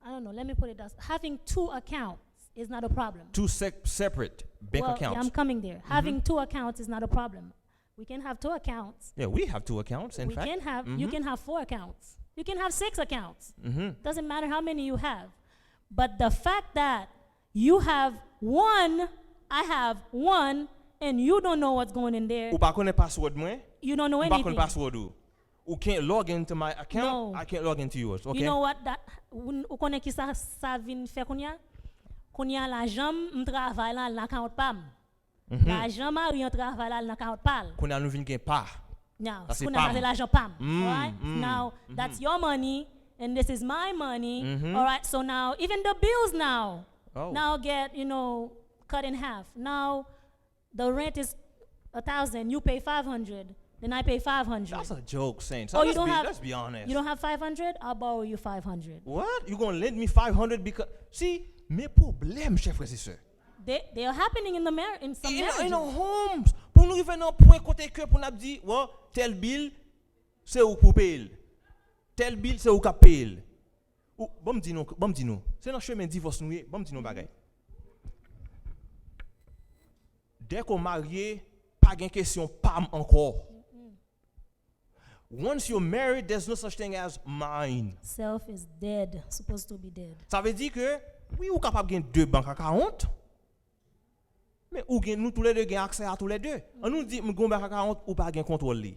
I don't know, let me put it this, having two accounts is not a problem. Two sep- separate bank Well, accounts. Yeah, I'm coming there. Having two accounts is not a problem. We can have two accounts. Yeah, we have two accounts, in We fact. can have, you can have four accounts. You can have six accounts. Mhm. Doesn't matter how many you have. But the fact that you have one, I have one, and you don't know what's going in there, Ou pa konnen password mwen? You don't know Ou pa konnen anything. Password ou? Ou can't log into my account, No. I can't log into yours. Okay? You know what? That, ou, ou konnen ki sa sa vin fè kounye a? Kounye a lajan m travay la nan account pa m. Mhm. Lajan mari an travay la nan account pa l. Kounye a nou vin gen pa. Now, Sa se kounye a pa sa m. Se lajan pa m. Mm, Right? Mm, Now, mhm. That's your money and this is my money. Mhm. All right. So now, even the bills now, Oh. Now get, you know, cut in half. Now, the rent is a thousand. You pay five hundred. Then I pay five hundred. That's a joke, Saint. So Oh, let's, you don't be, have, let's be honest. You don't have five hundred? I'll borrow you five hundred. What? You gonna lend me five hundred because, see, men pwoblèm, chè frè e sè. They, they are happening in the mar- in some In, marriages. In our homes. Pou nou rive nan pwen kote ke pou n ap di, well, tel bill, se ou k pou peye l. Tel bill, se ou k ap peye l. Ou, ban m di nou, ban m di nou. Se nan chemen divòs nou ye, ban m di nou bagay. Dèke w marye, pa gen kesyon pa m ankò. Once you're married, there's no such thing as mine. Self is dead, supposed to be dead. Sa vle di ke, wi, ou kapab gen de bank account, men ou gen, nou toulède gen aksè a toulède. An nou di, m gen yon bank account, ou pa gen kontwòl li.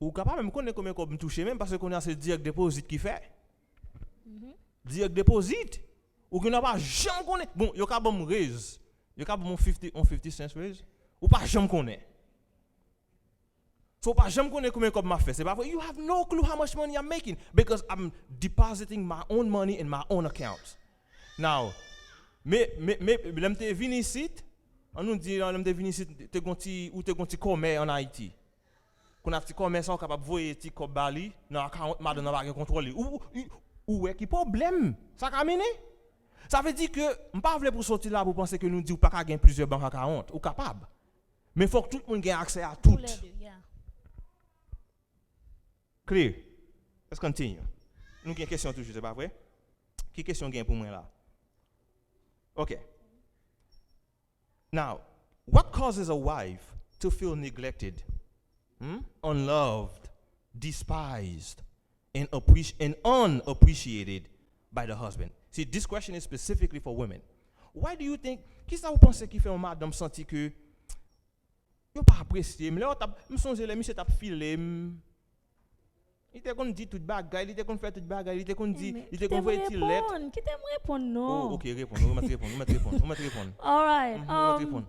Ou ka pa menm konnen konbyen kòb m touche menm, paske kounye a se direct deposit ki fè. Direct deposit. Ou gen pa janm konnen. Bon, yo ka ban m raise. Yo ka ban m yon fifty, yon fifty cents raise. Ou pa janm konnen. So, ou pa janm konnen konbyen kòb m ap fè. Se pa vre? You have no clue how much money I'm making because I'm depositing my own money in my own account. Now, me, me, me, lè m te vin isit, an nou di, lè m te vin isit, te gon ti, ou te gon ti kòmè an Ayiti. Kounye a ti kòmè sa, ou kapab voye ti kòb ba li, nan account, madanm nan pa gen kontwòl li. Ou, ou, ou wè ki pwoblèm sa ka mennen? Sa vle di ke, m pa vle pou soti la pou panse ke nou di ou pa ka gen plizyè bank account. Ou kapab. Men fòk tout moun gen aksè a tout. Toulède, yeah. Clear. Let's continue. Nou gen kesyon toujou, se pa vre? Ki kesyon gen pou mwen la? Ok. Now, what causes a wife to feel neglected, hmm? Unloved, despised, and, appreci- and unappreciated by the husband? See, this question is specifically for women. Why do you think, kisa ou panse ki fè yon madanm santi ke yo pa apresye m? Lè yo t ap, m sonje lè misye t ap file m. Li te konn di tout bagay, li te konn fè tout bagay, li te konn di, li te konn voye ti lèt. Kite m reponn non. Oh, ok, reponn. Ou mèt reponn, ou mèt reponn, ou mèt reponn. All right. Mhm, ou mèt Um, reponn.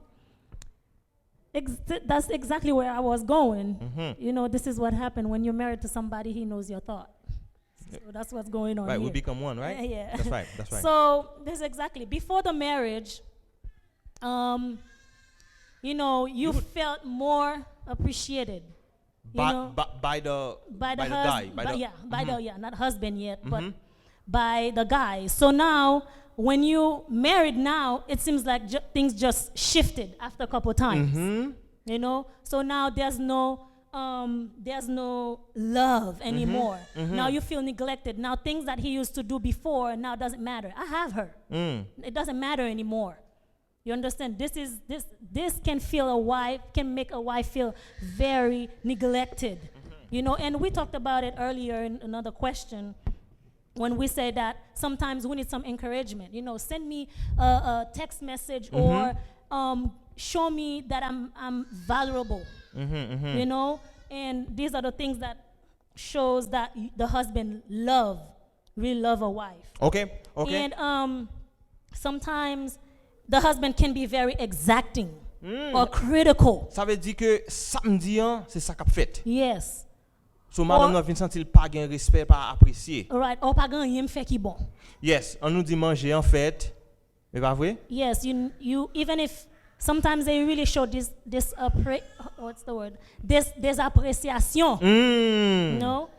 ex- that's exactly where I was going. Mhm. You know, this is what happened when you're married to somebody, he knows your thought. So that's what's going on Right, we here. Become one, right? Yeah, yeah. That's right, that's right. So this is exactly before the marriage. Um, you know, you You would- felt more appreciated. You by, know, by, by the, by the, by the hus- guy, by by- the, yeah, by the mhm. Yeah, not husband yet, but Mhm. by the guy. So now, when you married now, it seems like ju- things just shifted after a couple times. Mhm. You know, so now there's no um there's no love anymore. Mhm. Now you feel neglected. Now things that he used to do before now doesn't matter. I have her. Mm. It doesn't matter anymore. You understand? This is this this can feel a wife can make a wife feel very neglected. You know, and we talked about it earlier in another question. when we say that sometimes we need some encouragement. You know, send me a, a text message, mm-hmm, or um, show me that I'm, I'm valuable. Mm-hmm, mm-hmm. You know, and these are the things that shows that y- the husband love, really love a wife. Okay, okay. And um, sometimes the husband can be very exacting, mm, or critical. Sa vle di ke sa m di an, se sa k ap fèt. Yes. So, madanm nan vin santi l pa gen respè, pa apresye. Right, ou pa gen anyen m fè ki bon. Yes, an nou di manje an fèt. E pa vre? Yes, you, you, even if sometimes they really show this, this, uh, pre, what's the word? This, dezapresyasyon. Mm. You know?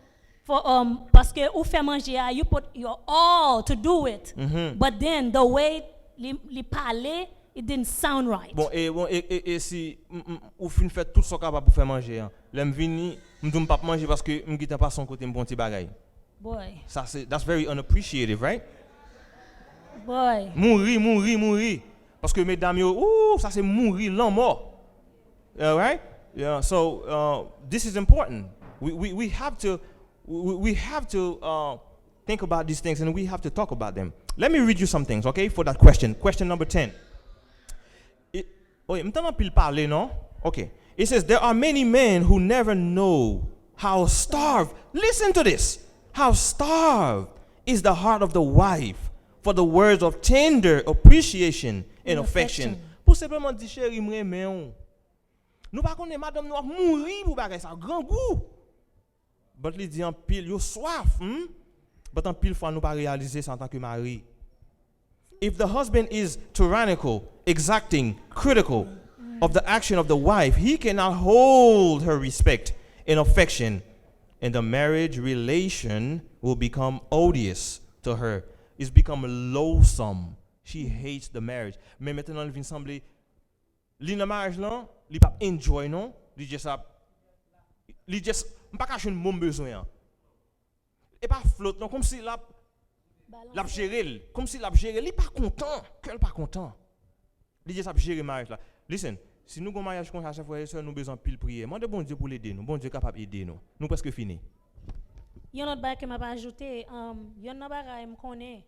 For, um, paske ou fè manje a, you put your all to do it. Mm-hmm. But then the way li, li pale, it didn't sound right. Bon, e, bon, e, e, e si m, m, ou fin fè tout sa w kapab pou fè manje an. Lè m vini, m di w m p ap manje paske m gentan pase yon kote m pran yon ti bagay. Boy. Sa se, that's very unappreciative, right? Boy. Mouri, mouri, mouri. Paske medam yo, ooh, sa se mouri, lanmò. All right? Yeah, so, uh, this is important. We, we, we have to, we, we have to, uh, think about these things and we have to talk about them. Let me read you some things, okay, for that question. Question number ten. It, oh, yeah, m tann anpil pale, non? Okay. It says, "There are many men who never know how starved," listen to this, "how starved is the heart of the wife for the words of tender appreciation and affection." Pou senpleman di, "Cheri, m renmen w." Nou pa konnen madanm nou ap mouri pou bagay sa, grangou. But li di anpil, yo swaf, hmm? But anpil fwa nou pa reyalize sa antanke mari. If the husband is tyrannical, exacting, critical of the action of the wife, he cannot hold her respect and affection, and the marriage relation will become odious to her. It's become loathsome. She hates the marriage. Men mentnan li vin sanble li nan maryaj lan, li p ap enjoy non, li just ap, li just, m pa ka jwenn mo m bezwen an. E pa flot non, kòmsi l ap, l ap jere l, kòmsi l ap jere l, li pa kontan, kè l pa kontan. Li just ap jere maryaj la. Listen, si nou gon maryaj konsa, chè frè e sè, nou bezwen anpil priyè. Mande Bondye pou l ede nou. Bondye kapab ede nou. Nou prèske fini. Yon lòt bagay ke m ap ajoute, um, yonn nan bagay m konnen,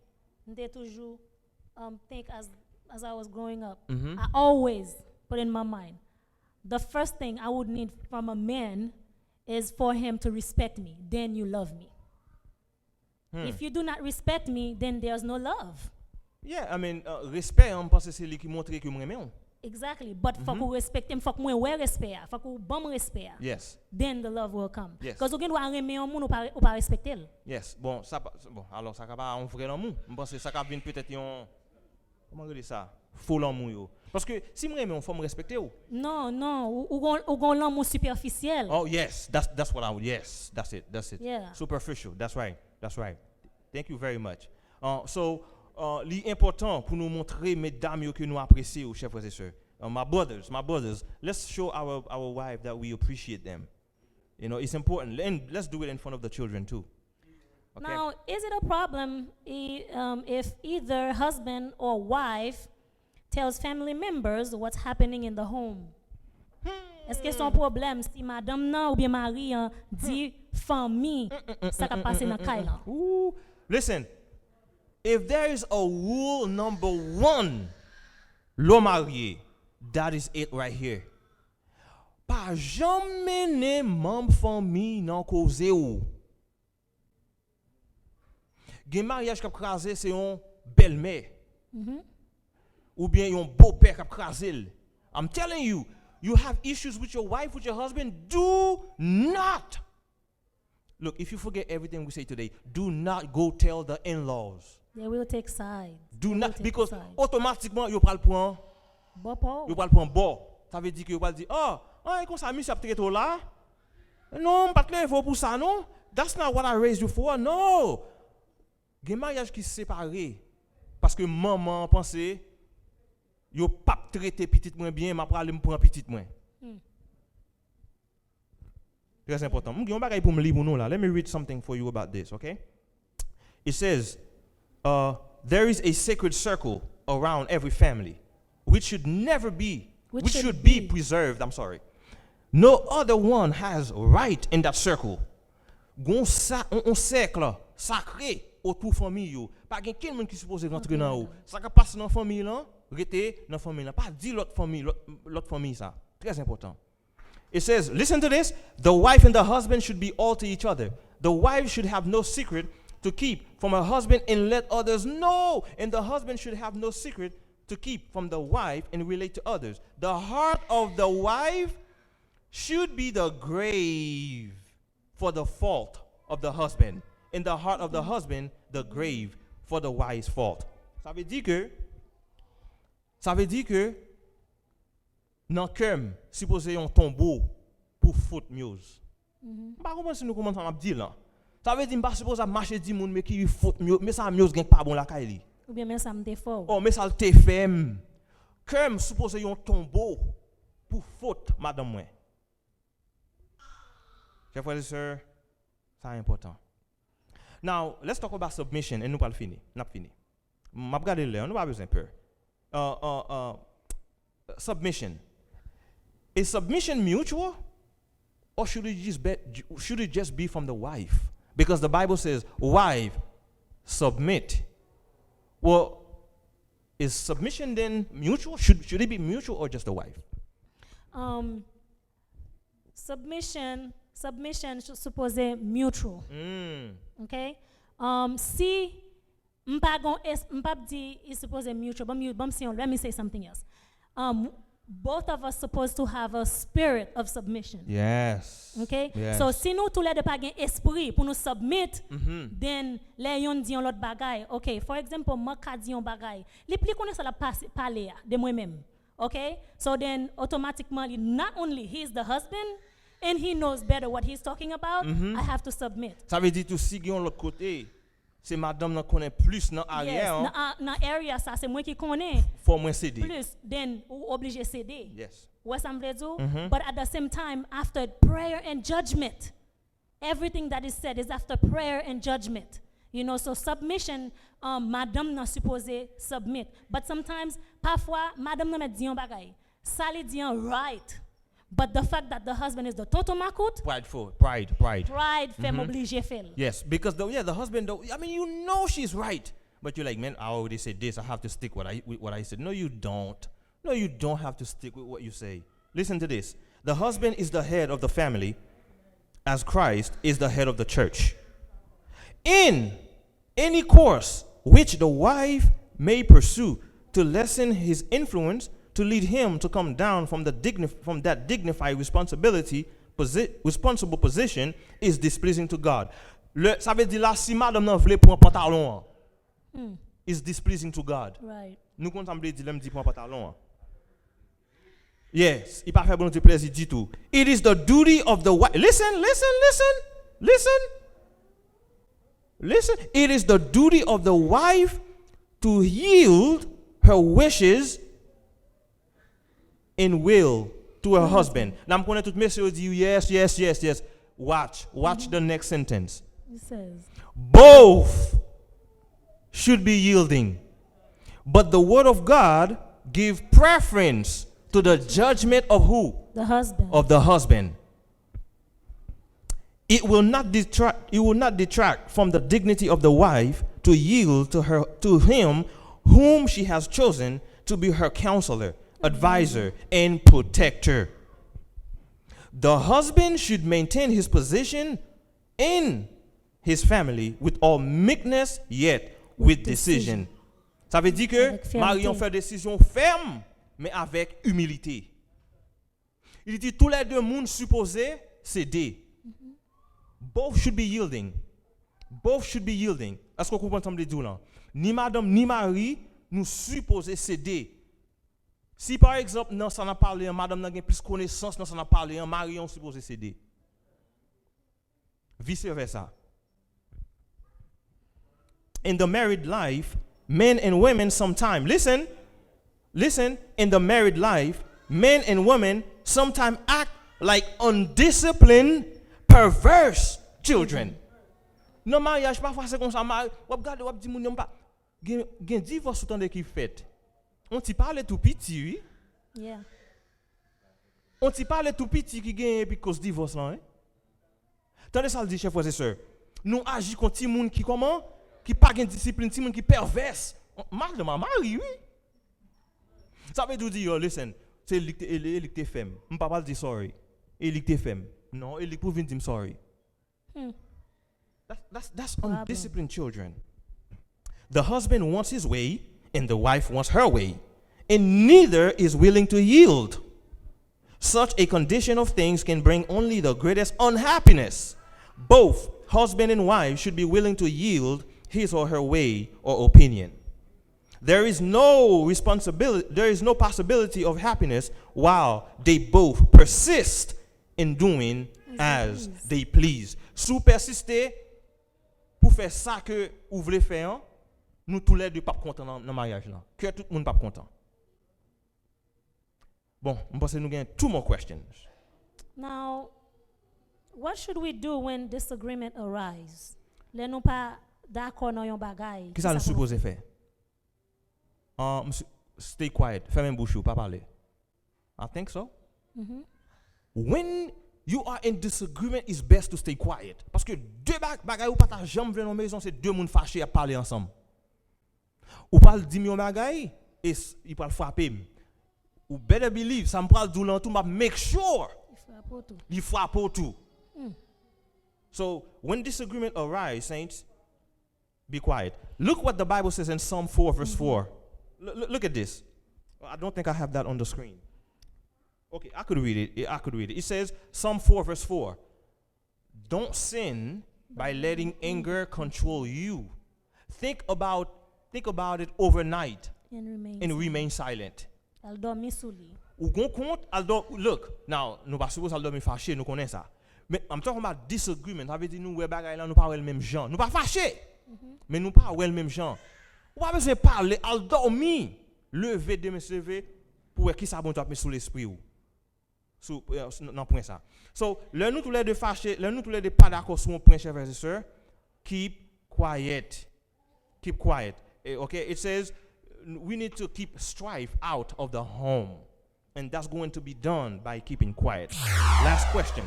m te toujou, um, think as, as I was growing up. Mm-hmm. I always put in my mind, the first thing I would need from a man is for him to respect me. Then you love me. Hmm. If you do not respect me, then there's no love. Yeah, I mean, uh, respè an, m panse se li ki montre ke m renmen w. Exactly. But fòk, mhm, ou respekte m, fòk mwen wè respè a, fòk ou ban m respè a. Yes. Then the love will come. Yes. 'Cause ou gen dwa renmen yon moun, ou pa, ou pa respekte l. Yes. Bon, sa pa, bon, alò sa ka pa yon vrè lanmou. M panse sa ka vin petèt yon, kòman rele sa? Fo lanmou yo. Paske si m renmen w, fò m respekte w. Non, non, ou, ou gon, ou gon lanmou sipèfisyèl. Oh, yes, that's, that's what I would, yes, that's it, that's it. Yeah. Superficial, that's right, that's right. Thank you very much. Uh, so, uh, li enpòtan pou nou montre medam yo ke nou apresye yo, chè frè e sè. Uh, my brothers, my brothers, let's show our, our wife that we appreciate them. You know, it's important. And let's do it in front of the children too. Okay? Now, is it a problem i- um, if either husband or wife tells family members what's happening in the home? Èske se yon pwoblèm si madanm nan oubyen mari an di fanmi sa k ap pase nan kay lan? Ooh, listen, if there is a rule number one, lè w marye, that is it right here. Pa janm mennen manm fanmi nan koze w. Gen maryaj k ap kraze, se yon bèlmè, mhm, oubyen yon bopè k ap kraze l. I'm telling you, you have issues with your wife, with your husband, do not. Look, if you forget everything we say today, do not go tell the in-laws. They will take side. Do not, because otomatikman yo pral pran bò pa w. Yo pral pran bò. Sa vle di ke yo pral di, "Oh, an e konsa misye ap trete w la? Non, m pa t leve w pou sa non. That's not what I raised you for." No. Gen maryaj ki separe paske manman an panse, "Yo p ap trete pitit mwen byen, m ap prale m pran pitit mwen." Hmm. Trè enpòtan. M gen yon bagay pou m li pou nou la. Let me read something for you about this, okay? It says, uh, "There is a sacred circle around every family, which should never be, which should be preserved, I'm sorry. No other one has right in that circle." Gon sa, on, on sèk sakre otou fanmi yo. Pa gen kenn moun ki sipoze rantre nan ou. Sa k ap pase nan fanmi lan, rete nan fanmi lan. Pa di lòt fanmi, lòt, lòt fanmi sa. Trè enpòtan. It says, listen to this. The wife and the husband should be all to each other. The wife should have no secret to keep from her husband and let others know. And the husband should have no secret to keep from the wife and relate to others. The heart of the wife should be the grave for the fault of the husband, and the heart of the husband the grave for the wife's fault. Sa vle di ke, sa vle di ke nan kè m sipoze yon tonbo pou fot Myoz. M pa konprann si nou konprann sa m ap di lan. Sa vle di m pa sipoze ap mache di moun men ki fot Myoz, men sa Myoz gen k pa bon lakay li. Oubyen men sa m te fè w. Oh, men sa l te fè m. Kè m sipoze yon tonbo pou fot madanm mwen. Chè frè e sè, sa enpòtan. Now, let's talk about submission, and nou pral fini. N ap fini. M ap gade lè, nou pa bezwen pè. Uh, uh, uh, submission. Is submission mutual? Or should it just be, should it just be from the wife? Because the Bible says, wife, submit. Well, is submission then mutual? Should, should it be mutual or just the wife? Um, submission, submission sipoze mutual. Okay? Um, si m pa gon, m p ap di it sipoze mutual. Ban m, ban m si yon, let me say something else. Um, both of us supposed to have a spirit of submission. Yes. Okay? Yes. So, si nou toulède pa gen espri pou nou submit, then lè yonn di yon lòt bagay. Okay, for example, mwen ka di yon bagay. Li, li konnen sa l ap pale a de mwen menm. Okay? So then, otomatikman, li, not only he's the husband, and he knows better what he's talking about, I have to submit. Sa vle di tou si gen yon lòt kote, se madanm nan konnen plis nan area Yes, an, nan, nan area sa, se mwen ki konnen fò mwen sede. Plis, then ou oblije sede. Yes. Ou wè sa m vle di w? But at the same time, after prayer and judgment, everything that is said is after prayer and judgment. You know, so submission, um, madanm nan sipoze submit. But sometimes, pafwa, madanm nan mèt di yon bagay. Sa li di an right. But the fact that the husband is the tonton makout, Prideful, pride, pride. Pride fè m oblije fè l. Yes, because the, yeah, the husband, the, I mean, you know she's right. But you're like, man, I already said this. I have to stick what I, with what I said. No, you don't. No, you don't have to stick with what you say. Listen to this. The husband is the head of the family, as Christ is the head of the church. In any course which the wife may pursue to lessen his influence, to lead him to come down from, the dignif- from that dignified responsibility, posi- responsible position, is displeasing to God. Le, sa vle di la, si madanm nan vle pran pantalon an, is displeasing to God. Right. Nou konn sa m vle di lè m di pran pantalon an. Yes, li pa fè Bondye plezi ditou. It is the duty of the wife. Listen, listen, listen, listen. Listen, it is the duty of the wife to yield her wishes and will to her husband. Nan m konnen tout mesye yo di yes, yes, yes, yes. Watch, watch the next sentence. It says, Both should be yielding. But the word of God give preference to the judgment of who? The husband. Of the husband. It will not detract, it will not detract from the dignity of the wife to yield to her, to him whom she has chosen to be her counselor, advisor, and protector. The husband should maintain his position in his family with all meekness, yet with decision. Sa vle di ke mari an fè desizyon fèm, men avèk imilite. Li di tou lè de moun sipoze sede. Both should be yielding. Both should be yielding. Èske w konprann sa m vle di w lan? Ni madanm, ni mari, nou sipoze sede. Si pa egzanp, nan sa n ap pale an, madanm nan gen plis konesans nan sa n ap pale an, mari an sipoze sede. Vice versa. In the married life, men and women sometimes, listen, listen, in the married life, men and women sometimes act like undisciplined, perverse children. Nan maryaj, pafwa se konsa, mari, w ap gade, w ap di moun yo, m pa, gen, gen divòs ou tande ki fèt. On ti pale tou piti, wi. Yeah. On ti pale tou piti ki genyen epi koz divòs lan, wi. Tande sa l di, chè frè e sè. Nou aji kon timoun ki kòman? ki pa gen disiplin, timoun ki pèvès. Madanm a mari, wi. Sa vle di, w di, yo, listen, se li k te, e li, e li k te fè m. M pa pral di sorry. E li k te fè m. Non, e li k pou vin di m sorry. Hmm. That's, that's, that's undisciplined children. The husband wants his way, and the wife wants her way, and neither is willing to yield. Such a condition of things can bring only the greatest unhappiness. Both husband and wife should be willing to yield his or her way or opinion. There is no responsibility, there is no possibility of happiness while they both persist in doing as they please. Si w pèsiste pou fè sa ke ou vle fè an, nou toulède p ap kontan nan, nan maryaj lan. Kè tout moun p ap kontan. Bon, m panse nou gen two more questions. Now, what should we do when disagreement arise? Lè nou pa dakò nan yon bagay, kisa nou sipoze fè? Uh, stay quiet. Fèmen bouch ou, pa pale. I think so. Mm-hmm. When you are in disagreement, it's best to stay quiet. Paske de bagay ou pa ta janm vle nan mezon, se de moun fache ap pale ansanm. Ou pral di m yon bagay, e li pral frape m. Ou better believe, sa m pral di w lan tou, m ap make sure li frape w tou. So, when disagreement arise, saints, be quiet. Look what the Bible says in Psalm four, verse four. L- l- look at this. I don't think I have that on the screen. Okay, I could read it. I could read it. It says, Psalm four, verse four. Don't sin by letting anger control you. Think about, think about it overnight and remain silent. Al dòmi sou li. Ou gon kont, al dòmi. Look, now, nou pa sipoze al dòmi fache, nou konnen sa. Men, I'm talking about disagreement. Sa vle di nou wè bagay lan, nou pa wè l menm jan. Nou pa fache, men nou pa wè l menm jan. Ou pa bezwen pale, al dòmi. Leve demen se leve pou wè kisa Bondye ap met sou lespri w. Sou, nan pwen sa. So, lè nou toulède fache, lè nou toulède pa dakò sou yon pwen, chè frè e sè, keep quiet. Keep quiet. Eh, okay? It says we need to keep strife out of the home. And that's going to be done by keeping quiet. Last question.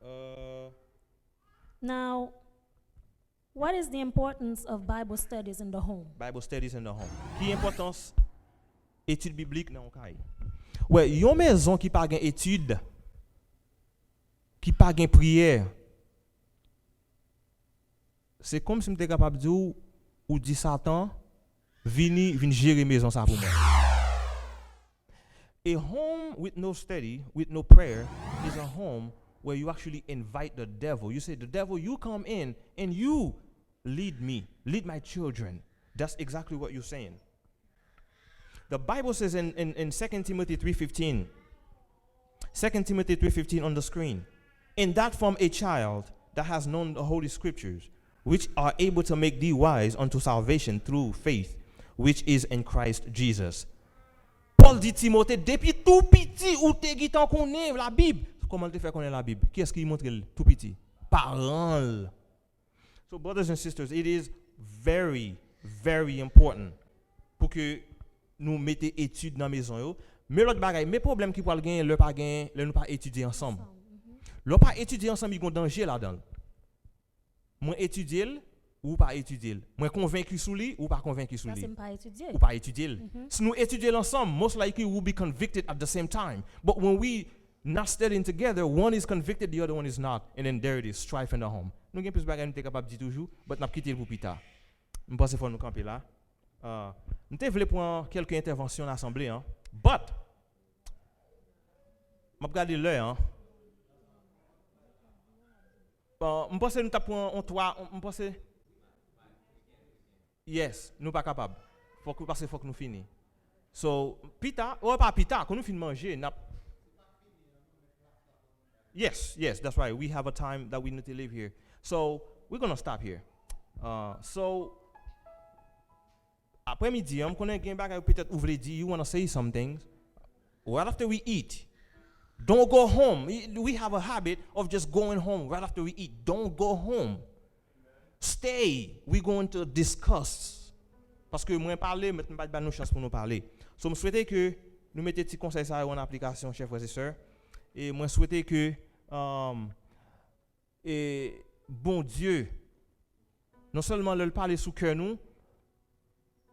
Uh, Now, what is the importance of Bible studies in the home? Bible studies in the home. Ki enpòtans etid biblik nan yon kay? Wè, yon mezon ki pa gen etid, ki pa gen priyè, se kòmsi m te kapab di w, ou di Satan, vini, vin jere mezon sa pou mwen. A home with no study, with no prayer, is a home where you actually invite the devil. You say, "The devil, you come in and you lead me, lead my children." That's exactly what you're saying. The Bible says in, in, in Second Timothy three fifteen, Second Timothy three fifteen on the screen, "And that from a child that has known the Holy Scriptures, which are able to make thee wise unto salvation through faith which is in Christ Jesus." Pòl di Timote, depi tou piti ou te gentan konnen Labib. Kòman l te fè konnen Labib? Kiyès ki montre l tou piti? Paran l. So, brothers and sisters, it is very, very important pou ke nou mete etid nan mezon yo. Men lòt bagay, men pwoblèm ki pral genyen lè pa genyen, lè nou pa etidye ansanm. Lè w pa etidye ansanm, li gon danje ladan l. Mwen etidye l, ou pa etidye l. Mwen konvenki sou li, ou pa konvenki sou li. Paske m pa etidye. Ou pa etidye l. Si nou etidye l ansanm, most likely we'll be convicted at the same time. But when we not studying together, one is convicted, the other one is not. And then there it is, strife in the home. Nou gen plis bagay nou te kapab di toujou, but n ap kite l pou pita. M panse fò nou kanpe la. Uh, m te vle pran kèlke entèvansyon nan asanble an, but m ap gade lè an. Uh, m panse nou t ap pran yon twa, m panse. Yes, nou pa kapab. Fòk, paske fòk nou fini. So, pita, o pa pita, kan nou fin manje, n ap. Yes, yes, that's right. We have a time that we need to leave here. So, we're gonna stop here. Uh, so, aprè midi an, m konnen gen bagay petèt ou vle di, you wanna say some things. Right after we eat, don't go home. We have a habit of just going home right after we eat. Don't go home. Stay. We going to discuss. Paske mwen pale, men m pa ba nou chans pou nou pale. So, m swete ke nou mete ti konsèy sa yo an aplikasyon, chè frè e sè. E mwen swete ke, um, e, Bondye, non sèlman lè l pale sou kè nou,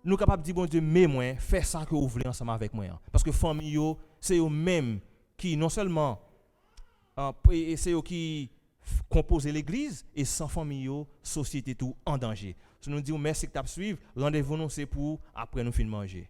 nou kapab di Bondye, men mwen, fè sa ke ou vle ansanm avèk mwen an. Paske fanmi yo, se yo menm ki non sèlman, e, e se yo ki f- konpoze legliz, e san fanmi yo, sosyete tou an danje. So, nou di w mèsi k t ap swiv, randevou nou se pou apre nou fin manje.